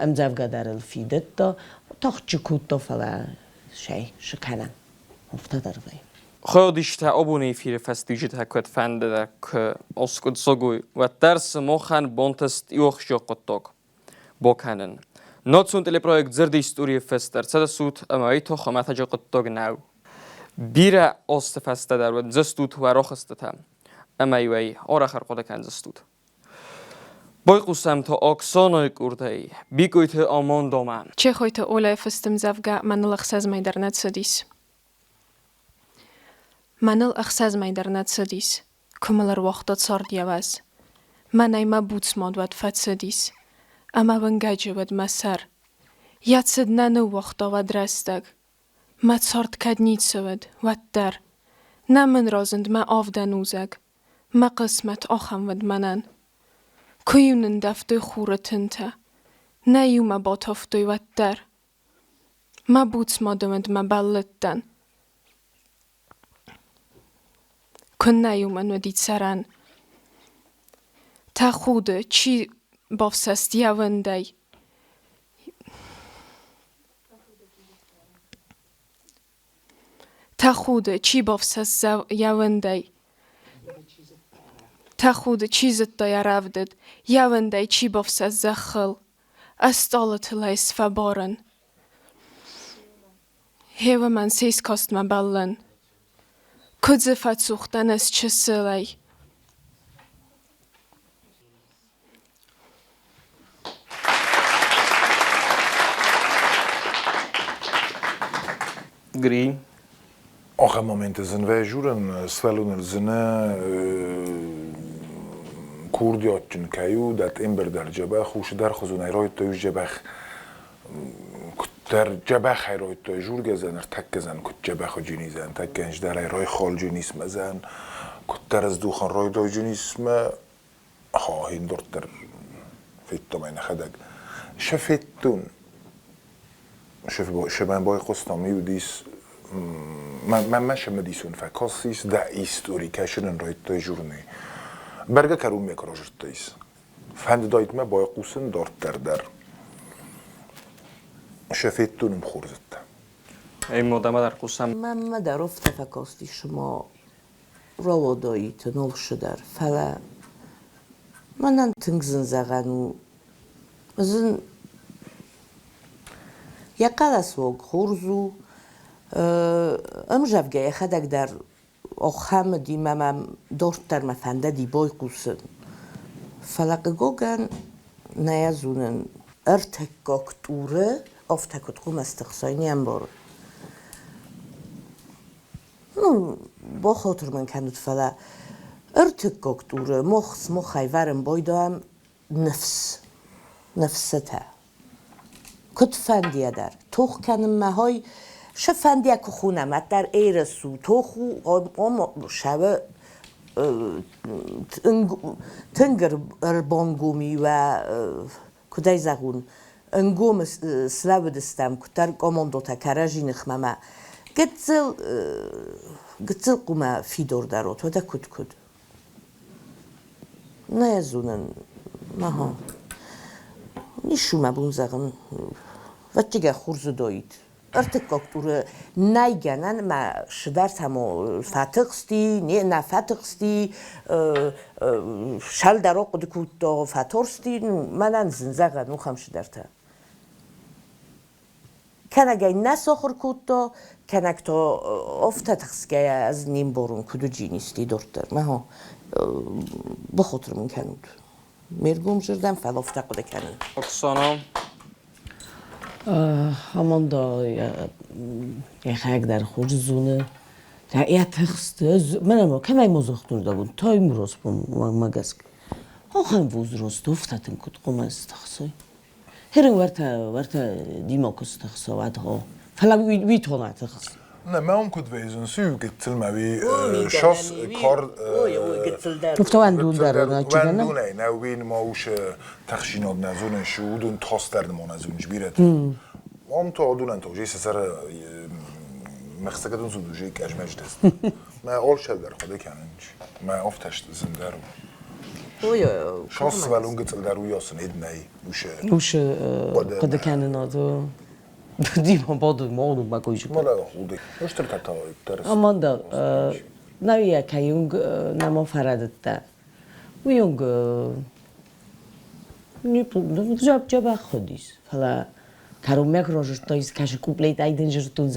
ӕмдзӕвгӕ дӕр ыл фидыдта, тагъд чи кодта, фӕлӕ сӕй шы кӕнӕм, афтӕ дӕр вӕййы. Хъӕудистӕ абони эфири фӕстеуджытӕ куд фӕндидӕ, ку ӕскъуддзаг уй, уӕддӕр сымахӕн бантӕст иуахсджиаг гъуддаг бакӕнын. Национ телепроект «Дзырды историйы фыст ӕрцӕдӕсут ӕмӕ уый тох хуымӕтӕджы хъуыддаг нӕу. Бирӕ азты фӕстӕ дӕр уындзыстут уӕ рохстытӕ ӕмӕ-иу ӕй арӕх ӕрхъуыды кӕндзыстут. Байхъусӕм та Оксанайы къордӕй Бикъойты Амандамӕ. Чехойты Оляйы фыст ӕмдзӕвгӕ «Мӕныл ӕхсӕз мӕй дӕр нӕ цыдис». Мӕныл ӕхсӕз мӕй дӕр нӕ цыдис, куы мыл ӕруагъта цард йӕ уӕз. Мӕнӕй мӕ буц мад уӕд фӕцыдис, ӕмӕ уынгӕджы уыд мӕ сӕр. Йӕ цыд нӕ ныууагъта уӕд рӕстӕг. Мӕ цард кӕд ницы уыд, уӕддӕр. Нӕ мын разынд мӕ авдӕн узӕг, мӕ хъысмӕт ахӕм уыд мӕнӕн. Куы-иу нындӕвтой хуры тынтӕ, нӕ-иу мӕ батавтой уӕддӕр. Мӕ буц мадымадмӕ бӕллыдтӕн. Куыннӕ-иу мын уыди цӕрӕн. Тӕхуды, чи бафсӕст йӕ уындӕй. Тӕхуды, чи бафсӕст йӕ уындӕй. Тӕхуды, чи зыдта йӕ рӕвдыд, йӕ уындӕй чи бафсӕст зӕххыл. Ӕстъалытыл ӕй сфӕбарын. Гъе уымӕн се скастмӕ бӕллын. Куыд дзы фӕцух дӕн ӕз чысылӕй. Гри. Ахӕм моменты зын вӕзурӕн сывӕллоныл зыны курдиатджын кӕй у, дӕ тембр дӕр дзӕбӕх у, цыдӕр хуызонӕй райдыдтой ус дзӕбӕх куыддӕр дзӕбӕхӕй райдыдтой жургӕзӕн, ӕртӕккӕзӕн куыд дзӕбӕх уыджынизӕн, тӕккӕ ӕнздӕрӕй райхалджынисмӕзӕн, куыддӕр ӕздухын райдайджынисмӕ, ха, хиндурддӕр федтон ӕй нӕхӕдӕг. Сӕ федтон, Сӕмӕ байхъуыстам иу дис, мӕнмӕ цымыдисон фӕкастис дӕ истори, кӕсын ын райдыдтай журнал. Бӕргӕ кӕронмӕ куы разырдтаис. Фӕндыдаид мӕ байхъусын дарддӕр дӕр. Сӕ федтон ӕм хорз уыдтӕ. Ӕй модӕмӕ дӕр хъусӕм. Мӕнмӕ дӕр афтӕ фӕкастис, ӕмӕ рауадаид алцыдӕр, фӕлӕ мӕнӕн тынг зын зӕгъӕн у. Зын йӕ хъӕлӕсуаг хорз у, ӕмзӕвгӕ йӕхӕдӕг дӕр ахӕм уыди мӕ мӕм дарддӕр мӕ фӕндыди байхъусын. Фӕлӕ хъыгагӕн нӕ йӕ зонын, ӕртыккаг туры афтӕ куыд хъуамӕ стыхсай, не мбарын. Ну, бахатыр мын кӕнут, фӕлӕ ӕртыккаг туры мах-смахӕй вӕрын байдайӕм ныфс, ныфсытӕ. Куыдфӕндыйӕ дӕр тох кӕнынмӕ хай сӕ куы хонӕм, уӕддӕр ерыс у, тох у, сӕвы тынг ӕрбангом и уӕ, куыд ӕй зӕгъон, ӕнгом слӕууыдыстӕм, куыддӕр командотӕ кӕрӕдзи ныхмӕ мӕ гыццыл гыццыл хъумӕ фидордӕр от, уӕдӕ куыд куыд. Нӕ зонын, ага. Ницы мӕ бон зӕгъын. Вӕччигӕ хурзудоид. Ӕртыккаг туры нӕй гӕнӕн мӕ сыдӕр само фӕтыхсти, не нӕ фӕтыхсти, сӕлдӕр ахъуыды кодта, фӕтарсти, ну, мӕнӕн зын зӕгъӕн ухӕм сыдӕртӕ. Кӕнӕгӕй нӕ сахуыр кодта, кӕнӕг та афтӕ тыхсгӕйӕ ӕз не мбарун, куыд уыджинисти дарддӕр. Мӕ бахатыр мын кӕнут. Ме ргом зӕрдӕм, фӕлӕ афтӕ хъуыды кӕнын. Оксана. Амонда йӕхӕг дӕр хорз зоны. Йӕ тыхст, мӕнӕ ма кӕмӕй ма загътон дӕбон, Таймураз мӕ гӕсгӕ. Ахӕм возраст афтӕ тынг куыд хъуамӕ стыхсой. Херын уӕртӕ, уӕртӕ Дима куы стыхса, уӕд гъо. Фӕлӕ уый тона тыхс. Ne, me om куыд вейзын, су гыццыл мӕ уи шас кар Туфтауӕндун дӕр чигана. Уӕндунӕй, нӕ уин ма уш тахшинод нӕ зонын, шу удун тостер мо нӕ зонын бирӕт. Ом то одунӕн то же сӕр мӕхсӕгӕдун зуду же кӕжмӕждест. Мӕ олшӕлдӕр хъуыды кӕнын, мӕ офтӕст зындӕр у. Шас свӕлун гыццылдӕр уйосын эд нӕй ушы. Ушы хъуыды кӕнынад. Дима бады мауну макойжы. Аманда, науия кайунг намо фӕрӕдыдта. Уыйонг дзӕбӕх уыдис, фӕлӕ кӕронмӕ куы разырдта, кӕсы куплет айдын зырдтон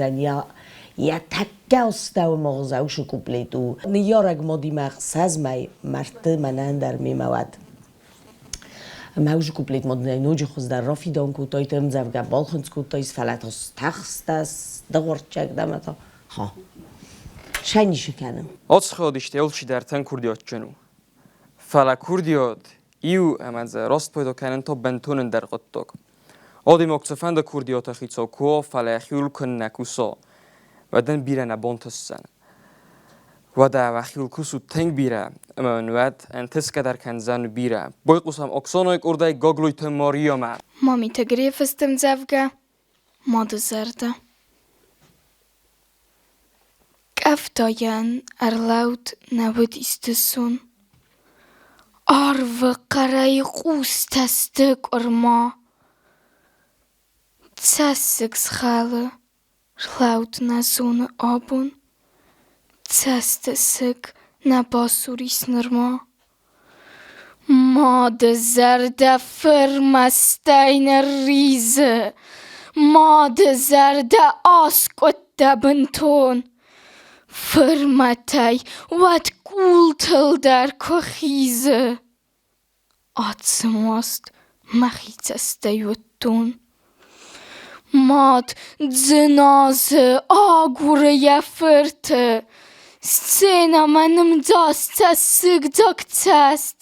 йӕ тӕккӕ астӕуы магъзаусы куплет у. Ныййарӕг мадимӕ 60 мӕй мӕрдты мӕнӕн дӕр мемӕ уӕд. Ӕмӕ уыцы куплет ма дын ӕй ноджы хуыздӕр рафидауын кодтай, ӕмдзӕвгӕ балхынцъ кодтай, фӕлӕ та стӕхстӕ, сдыгъуырччаг дӕ ӕмӕ та ха. Сӕнисы кӕны. Ацхъӕдисты алчидӕр курдиатджын у. Фӕлӕ курдиат иу ӕмӕ дзы раст пайда кӕнын та бынтон ӕндӕр хъуыддаг. Адӕймаг цыфӕнды курдиаты хицау куы уа, фӕлӕ йӕхиуыл куыннӕ куса, уӕд ын бирӕ нӕ бантысдзӕн. Уӕдӕ уӕхиуыл кусут тынг бирӕ, ӕмӕ уын уӕд ӕнтысгӕ дӕр кӕндзӕн бирӕ. Байхъусӕм Оксанайы къордӕй Гаглойты Мариямӕ. Мамиты Грефы ӕмдзӕвгӕ «Мады зӕрдӕ». Къӕвдайӕн ӕрлӕуд нӕ уыдис дысон. Арвы хъӕрӕй хъустӕ сты къуырма. Цӕссыг згъӕлы, Рлӕуд нӕ зоны абон, Цӕсты сыг нӕ басур ис нырма. Мады зӕрдӕ фырмӕстӕй нырризы, Мады зӕрдӕ аскъуыдта бынтон. Фырмӕтӕй уӕд къултыл дӕр куы хизы. Ацымуаст мӕхи цӕстӕй уыдтон. Мад дзыназы, агуры йӕ фырты. Сценӕмӕ нымдзаст цӕссыгдзаг цӕст.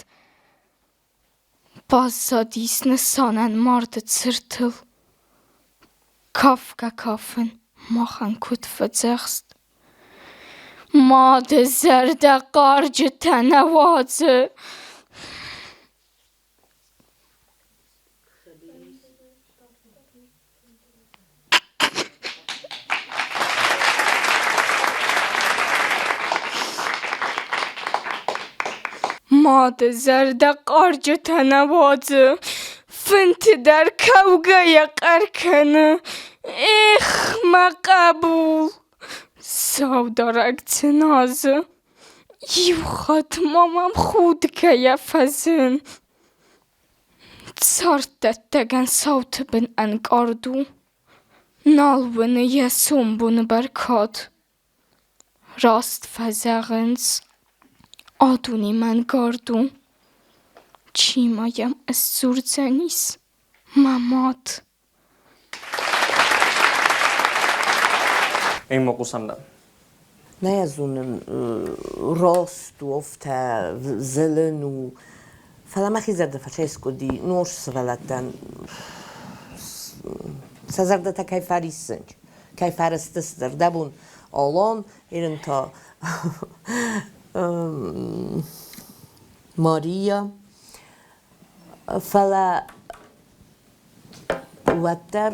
Баззадис нысанӕн марды цыртыл. Кафгӕ-кафын махӕн куыд фӕдзӕхст. Мады зӕрдӕ хъарджытӕ нӕ уадзы. Мады зӕрдӕ хъарджытӕ нӕ уадзы. Фынты дӕр кӕугӕйӕ хъӕр кӕны. Эх, мӕ хъӕбул! Саударӕг дзыназы. Иу хатт ма мӕм худгӕйӕ фӕзын. Царддӕттӕгӕн сауты бын ӕнкъард у. Нал уыны йӕ сомбоны бӕркад. Раст фӕзӕгъынц, а дуне мӕнгард у. Чи ма йӕм ысдзурдзӕнис, мӕ мад? Ӕмӕ хъусӕм дӕм. Нӕ зонын, раст у, афтӕ зылын у. Фӕлӕ мӕхи зӕрдӕ фӕцӕйскъуыди нос сывӕллӕттӕн сӕ зӕрдӕтӕ кӕй фӕриссынц, кӕй фӕрыстысты зӕрдӕбон Алан, ирын та Мария. Фӕлӕ уӕддӕр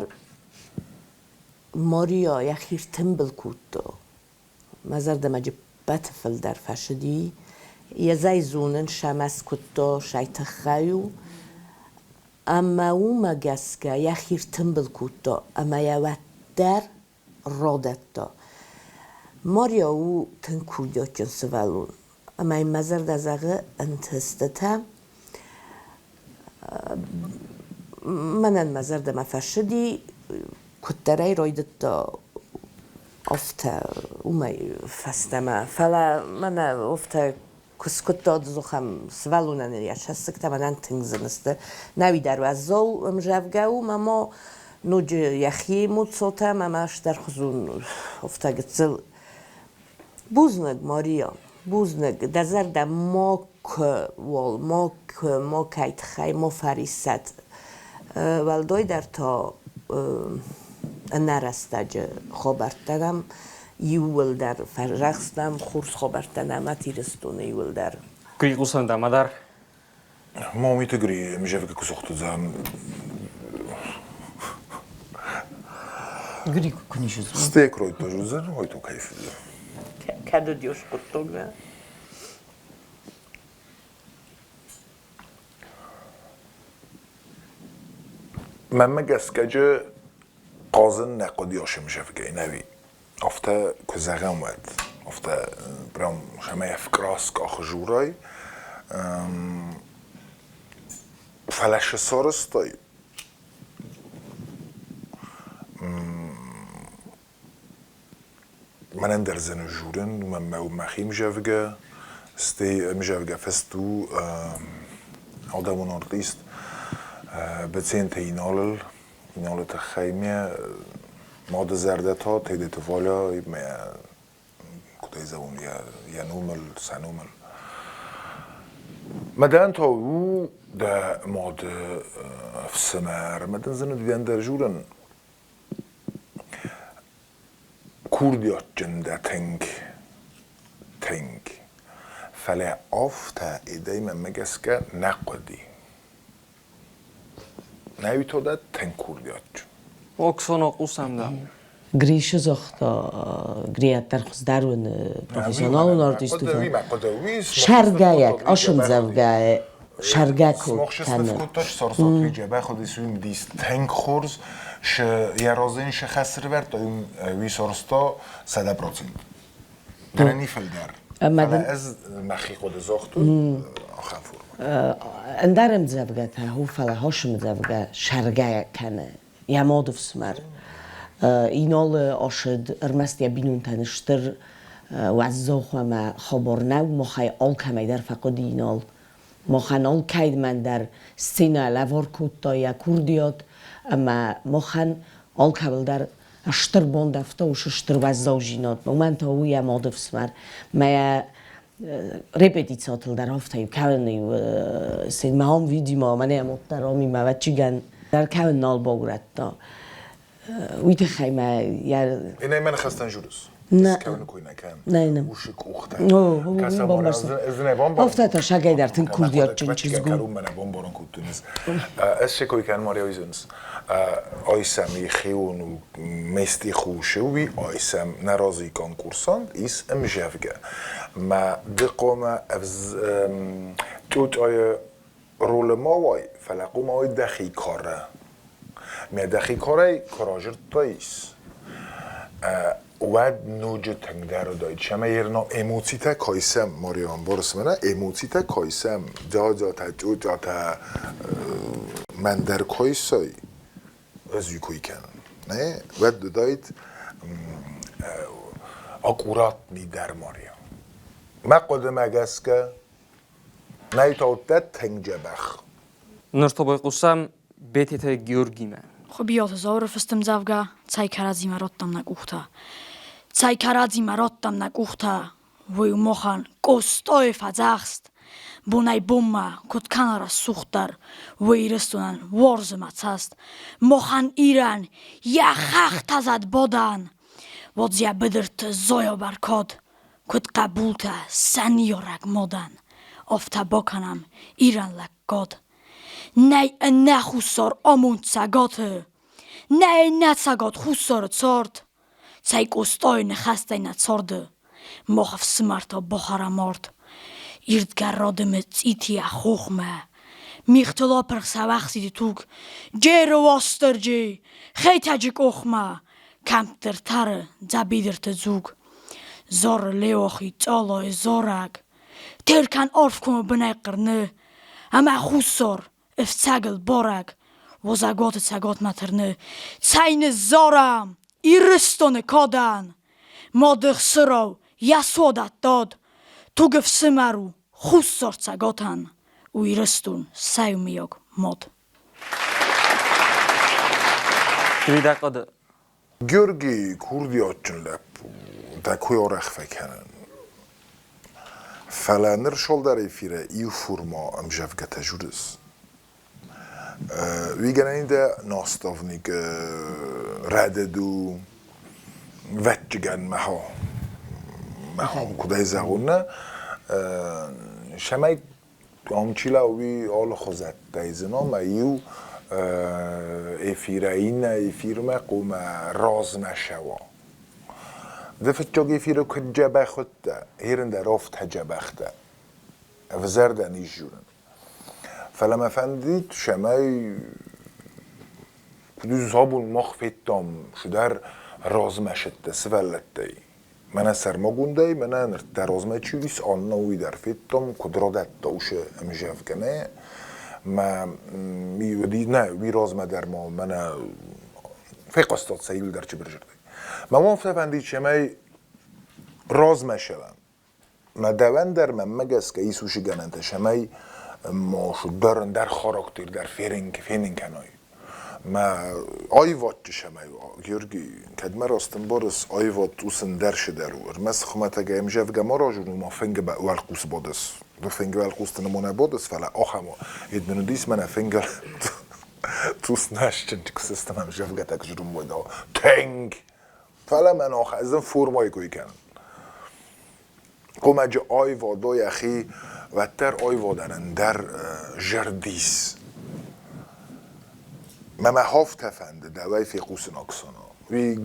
Мариа йӕхи ртымбыл кодта. Мӕ зӕрдӕмӕ ӕппӕты фылдӕр фӕцыди. Йӕ зӕй зонын сӕмӕ скуыдта, сӕй тыххӕй у. Ӕмӕ уымӕ гӕсгӕ йӕхи ртымбыл кодта ӕмӕ йӕ уӕддӕр радӕтта. Марья у тынг курдиатджын сывӕллон, ӕмӕ йын мӕ зӕрдӕ зӕгъы ӕнтыстытӕ. Мӕнӕн мӕ зӕрдӕмӕ фӕцыди, куыддӕр ӕй райдыдта, афтӕ уымӕй фӕстӕмӕ. Фӕлӕ мӕнӕ афтӕ куы скуыдта ӕдзух ӕм сывӕллонӕн йӕ цӕссыгтӕ мӕнӕн тынг зын сты. Нӕуи дӕр уӕззау ӕмзӕвгӕ у, мӕ ноджы йӕхи муцотӕ ӕмӕ стӕрхуызон афтӕ гыццыл. Бузныг, Мария, бузныг, дӕ зӕрдӕ макуы уал, макуы, макӕй тыххӕй ма фӕриссӕд. Уӕлдайдӕр та ӕнӕрӕстӕджы хабӕрттӕ нӕм иууылдӕр фӕрӕхстам, хорз хабӕрттӕ нӕм Ирыстоны иууылдӕр. Григъусӕн дӕ ма дӕр? Момиты Гри мжевгы кусухтудзан. Гри куы нишыз. Стекрой тоже удзӕн, ой то кайф. Кӕд уыдис хъуыддаг, нӕ? Мӕнмӕ гӕсгӕ хъазын нӕ хъуыди ӕмжевгӕй, нӕуи. Афтӕ куы зӕгъӕм, уӕд афтӕ прям цӕмӕй ӕфкраска хызурай. Фӕлӕ цы сарӕзтай, мӕнӕн дӕр зын у журын, уымӕн мӕ мӕхи ӕмзӕвгӕ, стӕй ӕмзӕвгӕ фыст у адӕмон артист Быценты Иналыл. Иналы тыххӕй ме мады зӕрдӕ та Тедеты Валя мӕ куыд ӕй зӕгъон, йӕ номыл, сӕ номыл. Мадӕн та у дӕ мады ӕфсымӕр, ӕмӕ дын зын уыд ӕндӕр журын. Курдиатджын дӕ тынг, тынг. Фӕлӕ афтӕ идӕй мӕнмӕ гӕсгӕ нӕ хъуыди. Нӕ то дӕ тынг курдиатджын. Оксона хъусӕм дӕм. Гришы загъта, Гриаттӕр хуыздӕр уыны профессионалон артист. Сӕргӕйаг, ӕсымдзӕвгӕ сӕргӕ кӕны. Тынг хорз, йӕ разы шы хӕс ӕрывӕрдта, уый сарӕзта 100%. Дӕрӕни фылдӕр. Фӕлӕ ӕз мӕхи хъуыды загътон ахӕм формӕ. Ӕндӕр ӕмдзӕвгӕтӕ ху, фӕлӕ хосы ӕмдзӕвгӕ сӕргӕ кӕны йӕ мады фсымӕр. Иналы ӕсыд ӕрмӕст йӕ бинонтӕн стыр уӕззау ӕмӕ хабар нӕу, махӕй алкӕмӕй дӕр фӕхъуыди Инал. Махӕн алкӕмӕн дӕр сценӕ лӕвар кодта йӕ курдиат ӕмӕ махӕн алкӕуыл дӕр стыр бандӕвта уыцы стыр уӕззаудзинад. Уымӕн та у йӕ мады фсымӕр. Мӕ репетициатыл дӕр афтӕ-иу кӕуын-иу мӕ ам видимо мӕнӕ моддӕр ам и мӕ ӕвӕццӕгӕн дӕр кӕуын нал баурӕдта. Уый тыххӕй мӕ йӕ Инӕй мӕ ныхӕстӕн журыс. Нӕ. Кӕуыны кой нӕ кӕн. Нӕ, нӕ. Усы къухтӕ. Афтӕ та сагӕй дӕр тынг курдиатджын чызг у. Мӕнӕ бомбарон кодтон ӕз. Ӕз се кой кӕн Мария Ойзенс. Айсӕм ихион у мести хусы уи айсӕм нӕразы конкурсант ис ӕмзӕвгӕ. Мӕ дыкъомӕ тъотъойы ролы ма уай, фӕлӕ хъуамӕ уай дӕхи кары. Мӕ дӕхи карӕй куы разырдтаис, уӕд ноджы тынгдӕр уыдаид. Сӕмӕ ерно эмоцитӕ кайсӕм, Мариан Борис мӕнӕ эмоцитӕ кайсӕм, дядятӕ, тьотятӕ, мӕн дӕр кайсай, ӕз уый кой кӕнын. Не, уӕд уыдаид аккуратный дӕр Мариан. Мӕ хъуыдымӕ гӕсгӕ, нӕй таудтӕ тынг дзӕбӕх. Ныр та байхъусӕм Бететы Георгимӕ. Хуыбиаты Зауыры фыст ӕмдзӕвгӕ «Цӕй кӕрӕдзимӕ радтам нӕ къухтӕ». Цӕй кӕрӕдзимӕ радтам нӕ къухтӕ, уый у махӕн Къостайы фӕдзӕхст. Бонӕй-бонмӕ куыд кӕна рӕсугъддӕр, уый Ирыстонӕн уарзы мӕ цӕст. Махӕн Ирӕн йӕ хӕхтӕ зӕд бадӕн, уӕд йӕ быдырты зайа бӕркад. Куыд хъӕбултӕ сӕ ныййарӕг мадӕн, афтӕ бакӕнӕм Ирӕн лӕггад. Нӕй ӕнӕ хуссар амонд цӕгаты, Нӕй ӕнӕ цӕгат хуссары цард. Цӕй Къостайы ныхӕстӕй нӕ царды Мах ӕфсымӕртӕ бахӕрӕм ард. Ирдгӕ радымы цъитийӕ хохмӕ. Мигътыл апырх сӕуӕхсиды туг. Джеры Уастырджи, Хетӕджы къохмӕ, Кӕмтты ртӕры дзӕбидырты дзуг. Зары Леуахи Цъалайы зарӕг. Теркӕн арф комы бынӕй хъырны, Ӕмӕ Хуссар ӕфцӕгыл барӕг Уазӕгуаты цӕгатмӕ тырны. Цӕй ныззарӕм Ирыстоны кадӕн! Мады хсырау йӕ суадӕттад, Туг ӕфсымӕр у Хуссар Цӕгатӕн, У Ирыстон сӕумийаг мад. Твидӕ хъуыды. Георгий курдиатджын лӕппу, дӕ кой арӕх фӕкӕнын. Фӕлӕ ныр цалдӕр эфирӕ иу форма ӕмзӕвгӕтӕ журыс. Уый гӕнӕн дӕ наставник рӕдыд у, вӕдчыгӕн мӕхо, мӕхо куыдӕй зӕгъон нӕ, сӕмӕй Амчила уый алыхуызӕттӕй зына мӕ иу эфирӕй иннӕ эфирмӕ хъуамӕ размӕ сӕуа. Ды фыццаг эфиры куыд дзӕбӕх уыдтӕ, ерын дӕр афтӕ дзӕбӕх дӕ. Ӕвзӕр дӕ низзурын. Фӕлӕ мӕ фӕндид, цӕмӕй куыд абон мах федтам цыдӕр размӕ сыдтӕ сывӕллӕттӕй. Мӕнӕ сӕрмагондӕй, мӕнӕ ныртӕ размӕ чи уис, аннӕ уый дӕр федтон, куыд радӕтта уыцы ӕмзӕвгӕ Мӕ нӕ, уый размӕ дӕр ма мӕнӕ фехъуыстат сӕ иуылдӕр чыбырзырдӕй. Мӕ уон фӕфӕндид, цӕмӕй размӕ сӕвӕм. Мӕ дӕуӕн дӕр мӕнмӕ гӕсгӕ ис уыцы гӕнӕнтӕ, цӕмӕй ма дӕр ӕндӕр характер дӕр фенын кӕной. Мӕ аивадджы сӕмӕй Георги, кӕд мӕ раст ӕмбарыс, аивад ус ӕндӕр цыдӕр у. Ӕрмӕст хуымӕтӕгӕй ӕмзӕвгӕ ма разын, уымӕ фынгы уӕлхъус бадыс. Ды фынгы уӕлхъус ты нымонӕ бадыс, фӕлӕ ахӕм у. Ед мын уыдис мӕнӕ фынгыл цъус нӕсджын куы ӕмзӕвгӕтӕ куы зрумбойдау. Тынг! Фӕлӕ мӕн ӕз ын формӕйы кой кӕнын. Хъуымӕджы аивадо йӕхи уӕддӕр аивадӕн ӕндӕр зӕрдис. Мӕ мӕ афтӕ фӕнды дӕуӕй фехъусын Оксана. Уый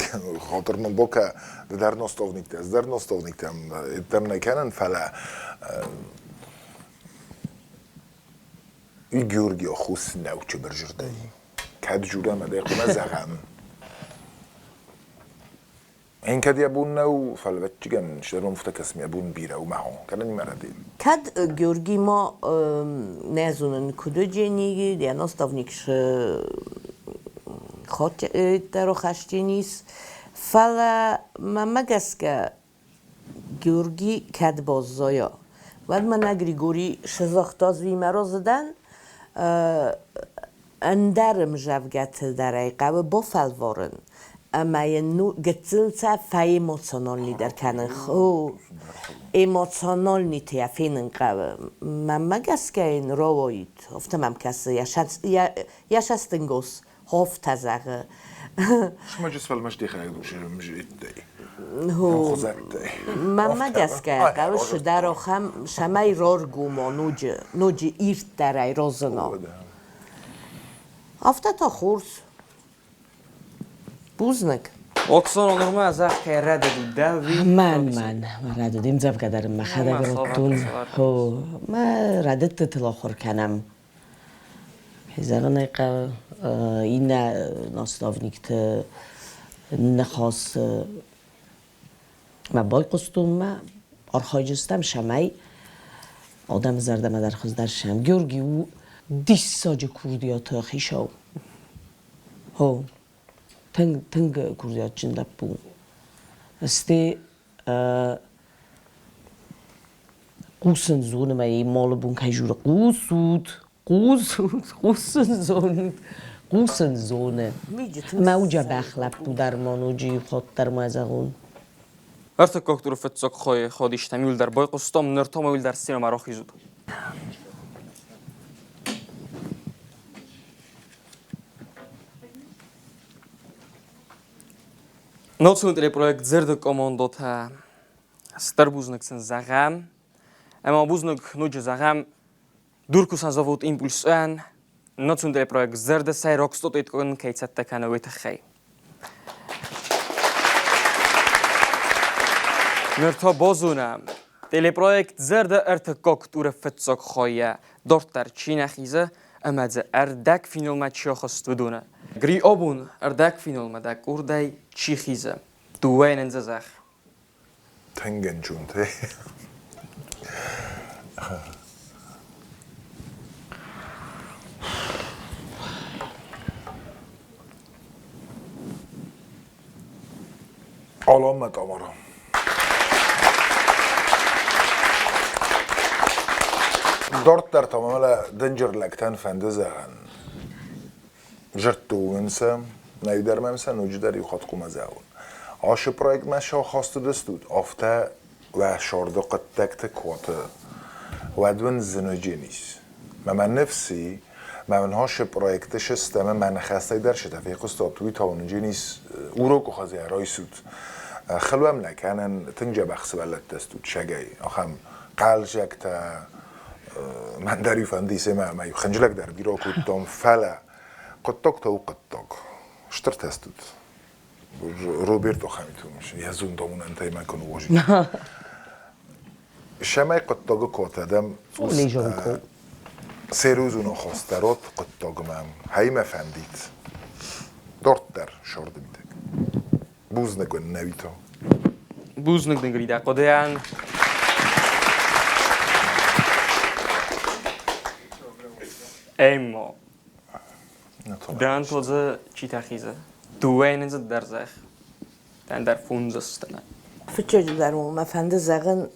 хатыр мын бакӕ, ды дӕр наставниктӕ, ӕз дӕр наставниктӕм йеддӕм нӕ кӕнын, фӕлӕ уый Георгий аххос нӕу чыбырзырдӕй. Кӕд журӕм ӕдӕй хъуамӕ зӕгъӕм. Ин кӕд йӕ бон нӕу, фӕлвӕччигӕн сӕрон фӕкӕсм йӕ бон бирӕ у мӕхо, кӕнӕн мӕ рӕдин. Кӕд Георгий ма нӕ зонын куыд уыджениги, йӕ наставник хаттӕрохастенис, фӕлӕ мӕнмӕ гӕсгӕ Георгий кӕд баззайа, уӕд мӕнӕ Григорий сызагъта звимӕ разыдӕн, ӕндӕр ӕмзӕвгӕты дӕр ӕй хъӕуы бафӕлварын ӕмӕ йын ну гыццыл цӕф фӕэмоциональныйдӕр кӕнын эмоциональныйты йӕ фенын хъӕуы. Мӕнмӕ гӕсгӕ йын рауайид, афтӕ мӕм кӕсы, йӕ цӕстынгос афтӕ зӕгъы. Смаджы сфӕлмӕсти хайдуши. Мӕнмӕ гӕсгӕ хъӕуы цыдӕр ахӕм, цӕмӕй раргома ноджы, ноджы ирддӕрӕй разына. Афтӕ та хорз. Бузныг. Оксана, нырма зӕххӕй рӕдыд у дӕ уи? Мӕн, мӕн, мӕ рӕдыд ӕмдзӕвгӕ дӕр мӕхӕдӕг радтон. Хо, мӕ рӕдыдтытыл ахуыр кӕнӕм. Зӕгъын ӕй хъӕуы, иннӕ наставникты ныхас мӕ байхъуыстон мӕ архайджыстӕм, цӕмӕй адӕмы зӕрдӕмӕ дӕр хуыздӕр сӕм. Георги у диссаджы курдиаты хицау. Хо, тынг, тынг курдиатджын лӕппу. Стӕй Хъусын зоны мӕ молы бон кӕй журы хъусут, хъусут, хъусын зонут, хъусын зоны. Мӕ уджӕбӕх лӕппу дӕр ма ноджы иу хатт дӕр ма зӕгъон. Ӕртыккаг туры фыццаг хайы ходистӕм иуылдӕр байхъуыстам, ныр та ма иуылдӕр сценӕмӕ рахизут. Национ телепроект «Дзырды командотӕ» стыр бузныг сын зӕгъӕм, ӕмӕ бузныг ноджы зӕгъӕм Дуркусан завод «Импульс-ӕн» национ телепроект «Зӕрдӕ сӕйраг стъотъеткон кӕй цӕттӕ кӕны, уый тыххӕй. Ныр та базонӕм, телепроект «Зӕрдӕ ӕртыккаг туры фыццаг хайӕ дарддӕр чи нӕ хизы, ӕмӕ дзы ӕрдӕгфиналмӕ чи ахызт, уыдоны. Гри абон ӕрдӕгфиналмӕ дӕ къордӕй чи хизы? Дыууӕйӕн ын дзы зӕгъ. Тынг ӕнцонтӕй. Алан мӕ Тамара. Дарддӕр та мӕ дынджыр лӕгтӕн фӕнды зӕгъын. Зӕрдтон сӕ, нӕйдӕр мӕм сӕ ноджыдӕр иу хатт хъуамӕ зӕгъон. Ашы проектмӕ сахастыдыстут, афтӕ уӕ сӕрды хъуыддӕгты куаты, уӕд уын зыноджы ис. Мӕ мӕ ныфс и, мӕ уын ашы проекты системӕ мӕ ныхӕстӕй дӕр сытӕ фехъуыстат, уый та уын ис урокы хуызӕй райсут. Хыл уӕм нӕ кӕнын, тынг дзӕбӕх сывӕллӕттӕ стут сӕгӕй, ахӕм хъӕлдзӕгтӕ, мӕн дӕр-иу фӕнды семӕ ӕмӕ-иу хынджылӕг дӕр бирӕ кодтам, фӕлӕ хъуыддаг та у хъуыддаг. Стыр тест уыд. Роберто Хамитович, йӕ зондамонӕнтӕй мӕ куы ныууазид. Сӕмӕй хъуыддагы код адӕм серьезон ахастарот хъуыддагмӕ хӕймӕ фӕндид. Дарддӕр сӕрды мидӕг. Бузныг уын, нӕуито. Бузныг дын, Грида, хъуыдыйӕн. Эммо. Дӕн дзы чи тӕхизы? Дыууӕ дзы дӕр зӕгъ. Ӕндӕр фондзыстӕмӕ. Фыццаджыдӕр мӕ фӕнды зӕгъын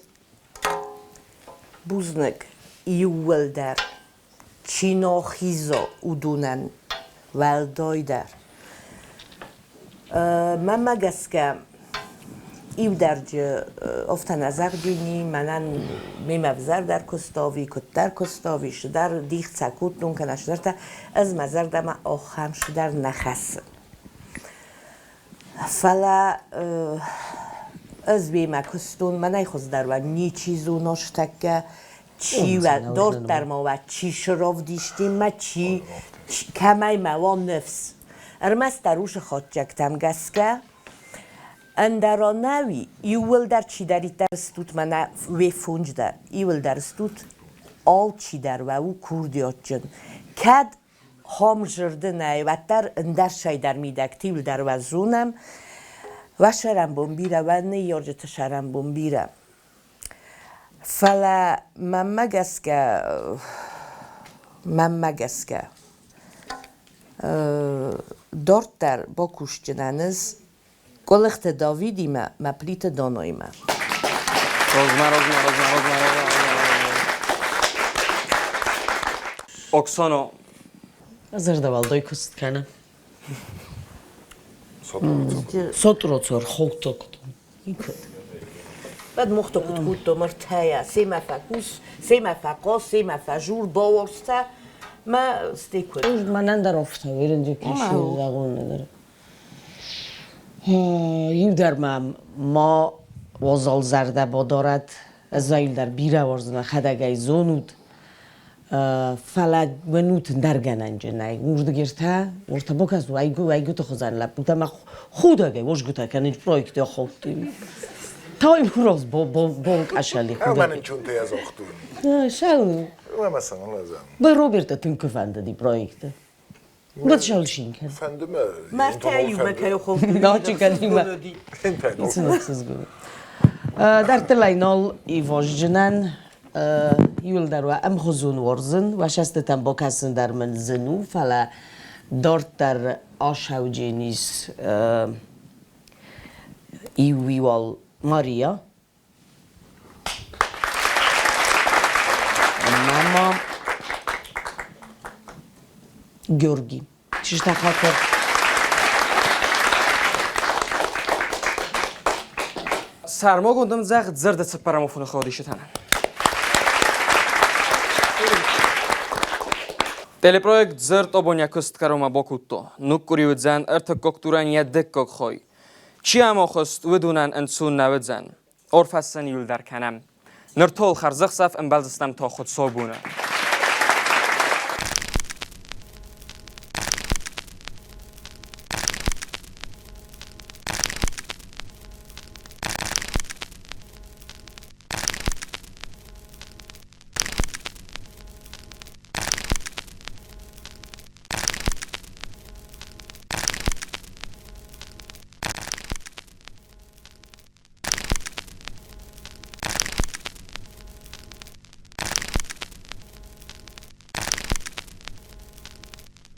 бузныг иууылдӕр, чи нӕ уыдонӕн уӕлдайдӕр. Мӕнмӕ гӕсгӕ, иударджы афтӕ нӕ зӕгъдини, мӕнӕн мемӕ ӕвзӕрдӕр куыстави, куыддӕр куыстави, цыдӕр дихтӕ кодтон кӕнӕ цыдӕртӕ, ӕз мӕ зӕрдӕмӕ ахӕм цыдӕр нӕ хӕссын. Фӕлӕ ӕз уемӕ куыстон, мӕнӕй хуыздӕр уа ничи зоны тӕккӕ, чи уа, дарддӕр ма уа, чи сровдисти мӕ, чи кӕмӕй мӕ уа ныфс. Ӕрмӕстдӕр уыцы хатдзӕгтӕм гӕсгӕ ӕндӕр нӕуи иууылдӕр чидӕриддӕр стут мӕнӕ уе фунж дӕр, иууылдӕр стут алчидӕр уӕ у курдиатджын. Кӕд хом зӕрды нӕй, уӕддӕр ӕндӕр сӕйдӕр мидӕг тиуылдӕр уӕ зонӕм. Уӕ сӕрӕнбон бирӕ, уӕ ныййарджыты сӕрӕнбон бирӕ. Фӕлӕ мӕнмӕ гӕсгӕ, дарддӕр бакусджынӕн ӕз Къуылыхты Давидимӕ мӕ Плиты Доноимӕ. Розмӕ, розмӕ, розмӕ, розмӕ, розмӕ, розмӕ. Оксано. Зӕрдӕуӕлдай куыст кӕны. Сотроцор хоутокто. Никуд. Бад мохто куд кудто мартая, сема факус, сема факос, сема фажур, боорста, ма стекуд. Манан дӕр офта, веренджи каши загон дӕр. Иу дӕр мӕм ма уазал зӕрдӕ бадарӕд, ӕз ӕй дӕр бирӕ уарзын, хӕдӕгӕй зонут. Фӕлӕ уынут ӕндӕргӕнӕнджы нӕй. Уырдыгертӕ, уыртӕ бакӕсут, айгуыты хуызӕн лӕппутӕ мӕ худӕгӕй уозгуытӕ кӕнынц проекты охотты. Таймураз бонкъӕсӕли худӕгӕй. Мӕнӕн чунтӕ загътон. Шау. Мӕ сӕ Б Роберта тынг куы фӕндыди проекты. Вот шалшинка. Фӕнды мӕ. Мартӕ иумӕ кӕй Ночи Дарддӕр нал ивазджынӕн иуылдӕр уӕ ӕмхуызон уарзын, уӕ сӕстытӕм бакӕсын дӕр мын зын у, фӕлӕ дарддӕр асӕуджен ис иу-иуал Мария. Мама Георгий. Чистахатор. Сӕрмагонд ӕмдзӕгъд зӕрдӕ цыппӕрӕмофоны хаудисытӕн. Телепроект Дзырд обоня куыст кӕронмӕ бакодта. Нуккъуыри уыдзӕн ӕртыккаг турӕн йӕ дыккаг хай. Чи ӕмахуыст, уыдонӕн ӕнцон нӕ уыдзӕн. Орфӕссӕн иуылдӕр кӕнӕм. Ныр тол хӕрзӕхсӕв ӕмбӕлдзыстӕм та Хуыцаубоны.